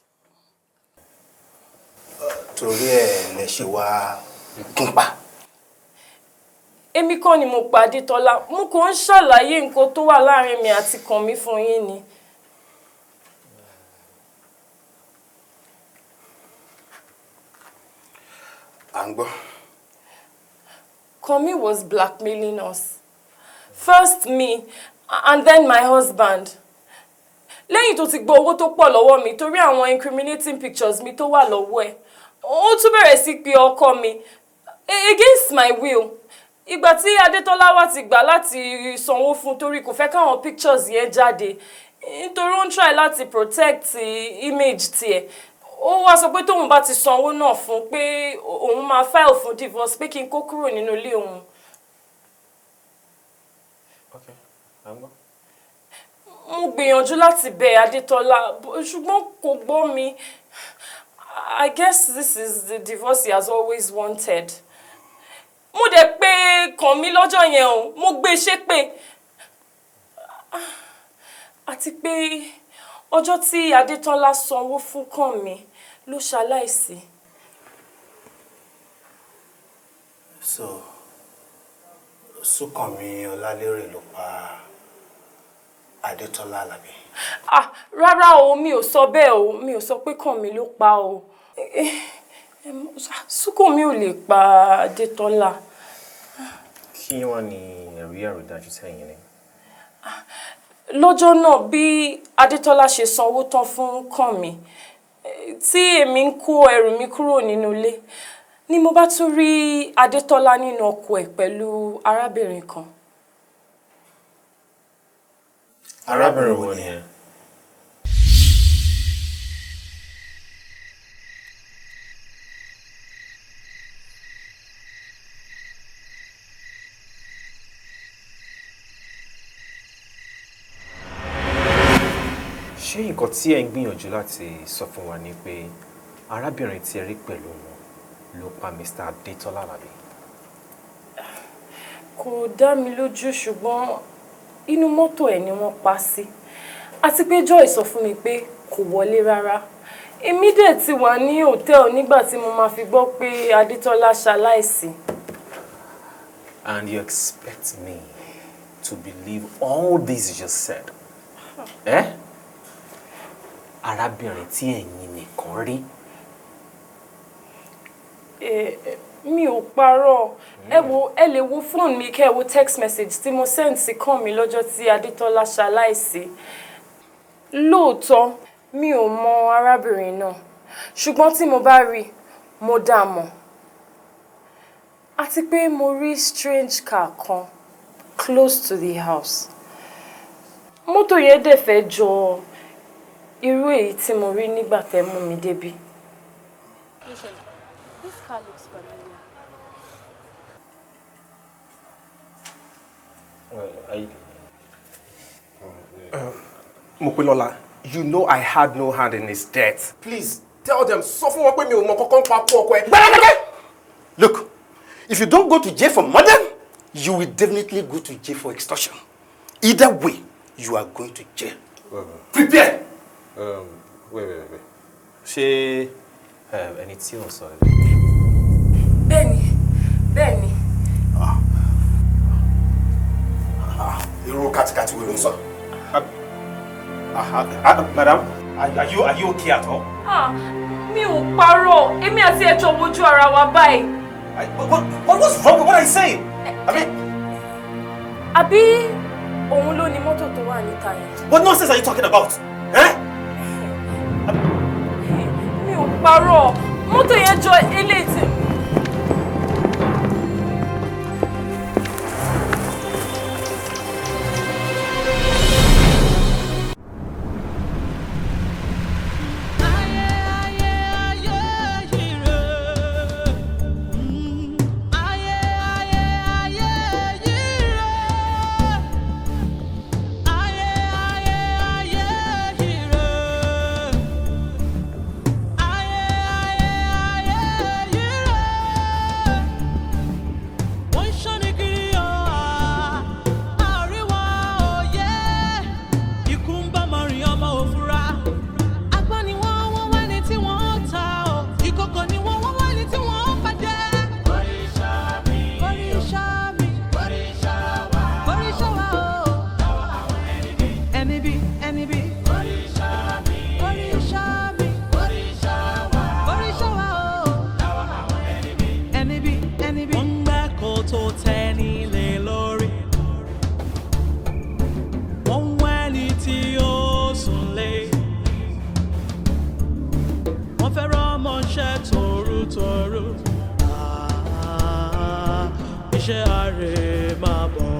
Torí ẹ lẹ ṣe wá gúnpá. Èmi kọ́ ni mo pa Adétọ́lá, mo kàn ń ṣàlàyé nǹkan tó wà láàrin mi àti Kànmí fún yín ni. À ń gbọ́. Kànmí was blackmailing us. First me, and then my husband. Lẹ́yìn tó ti gba owó tó pọ̀ lọ́wọ́ mi torí àwọn incriminating pictures mi tó wà lọ́wọ́ ẹ̀. Ó tún bẹ̀rẹ̀ sí pé ọkọ mi against my will. Ìgbà tí Adétọ́lá wá ti gbà láti sanwó fún torí kò fẹ́ káwọn pictures yẹn jáde. Nítorí ó ń try láti protect image tiẹ̀. Ó wá sọ pé tóun bá ti sanwó náà fún pé òun máa file fún divorce, pé kí n kó kúrò nínú ilé òun. Okay, à ń gbọ́. Mo gbìyànjú láti bẹ̀ Adétọ́lá, ṣùgbọ́n kò gbọ́ mi. I guess this is the divorce he has always wanted. Mo dẹ̀ pé Kànmí lọ́jọ́ yẹn o, mo gbé e ṣépè. Àti pé ọjọ́ tí Adétọ́lá sanwó fún Kànmí ló ṣaláìsí. So, Súnkànmí Ọlálérè ló pa Adétọ́lá Àlàbí? Ah, rárá o, mi ò sọ bẹ́ẹ̀ o, mi ò sọ pé Kànmí ló pa o. Súnkànmí ò lè pa Adétọ́lá. Kí wọ́n ní ẹ̀rí àrídájú sẹ́yìn ni? Lọ́jọ́ náà bí Adétọ́lá ṣe sanwó tán fún Kànmí tí èmi ń kó ẹrù mi kúrò nínú ilé ni mo bá tún rí Adétọ́lá nínú ọkọ̀ ẹ̀ pẹ̀lú arábìnrin kan. Arábìnrin wo ni ẹ? Ṣé nǹkan tí ẹ ń gbìyànjú láti sọ fún wa ni pé arábìnrin tí ẹ rí pẹ̀lú wọn ló pa Mr. Adétọ́lá Àlàbí? Kò dá mi lójú, ṣùgbọ́n inú mọ́tò ẹ̀ ni wọ́n pa sí, àti pé Joy sọ fún mi pé kò wọlé rárá. Èmi dẹ̀ ti wà ní hòtẹ́ẹ̀lì nígbà tí mo máa fi gbọ́ pé Adétọ́lá ṣaláìsí. And you expect me to believe all this you just said? Eh? Arábìnrin tí ẹ̀yin nìkan rí. Mi ò parọ́. Ẹ wo, ẹ lè wo fóònù mi kẹ́ ẹ wo text message tí mo send sí Kànmí lọ́jọ́ tí Adétọ́lá ṣaláìsí. Lóòótọ́ mi ò mọ arábìnrin náà, ṣùgbọ́n tí mo bá rí i mo dá a mọ̀. Àti pé mo rí strange car kan close to the house. Mọ́tò yẹn dẹ̀ fẹ́ jọ irú èyí tí mo rí nígbà tẹ́ mú mi débí. This car looks familiar. Mopelola, you know I had no hand in his death. Please tell them, sọ fún wọn pé mi ò mọ kankan pa kú ọkọ ẹ. Look, if you don't go to jail for murder, you will definitely go to jail for extortion. Either way, you are going to jail. Prepare! Wait, wait, wait. Ṣé ẹni tí ò ń sọ ẹ? Bẹ́ẹ̀ni, bẹ́ẹ̀ni. Irú kàtìkàtì wo ló ń sọ? Madam, are you okay at all? Ah, mi ò parọ́, èmi àti ẹjọ́ wojú ara wa báyìí. What was wrong with what I saying? I mean, Àbí òun ló ní mọ́tò tó wà níta yẹn? What nonsense are you talking about? Eh? Mi ò parọ́, mọ́tò yẹn jọ eléyìí tí. Wọ́n ń ṣọ́ni kiri o, àríwá òye. Ikú ń bá mọ̀rìn ọmọ òfurá. Agbọ́n ni wọ́n, wọ́n wá ní tí wọ́n ta o. Ìkòkò ni wọ́n, wọ́n wá ní tí wọ́n bàjẹ́. Oríṣà mi, oríṣà mi, oríṣà wa, oríṣà wa o. Ẹni bí, ẹni bí. Oríṣà mi, oríṣà mi, oríṣà wa, oríṣà wa o. Ẹni bí, ẹni bí. Wọ́n ń gbẹ́ kòtò tẹ́ni lé lórí. Wọ́n ń wẹ́ni tí ó sùn lé. Wọ́n fẹ́ rọ́mọṣẹ́ torútorú. Ah, iṣẹ́ àárẹ̀ máa bọ̀.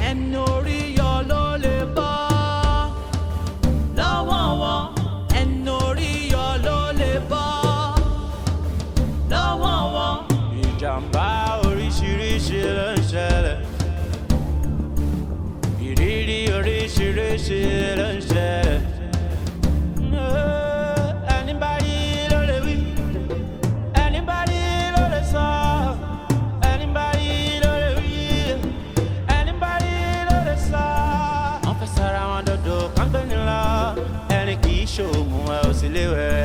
Ẹni orí yọ ló lè bọ́ lọ́wọ́ wọn. Ẹni orí yọ ló lè bọ́ lọ́wọ́ wọn. Ìjàmbá oríṣiríṣi ló ń ṣẹlẹ̀. Ìrírí oríṣiríṣi ló ń ṣẹlẹ̀. Ẹni bá rí ló lè wí, ẹni bá rí ló lè sọ, ẹni bá rí ló lè wí, ẹni bá rí ló lè sọ. Wọ́n fẹ́ sọ̀rọ̀ àwọn dòdò kan gbé ní lọ, ẹni kì í ṣoògùn ẹ ò sì léwẹ̀.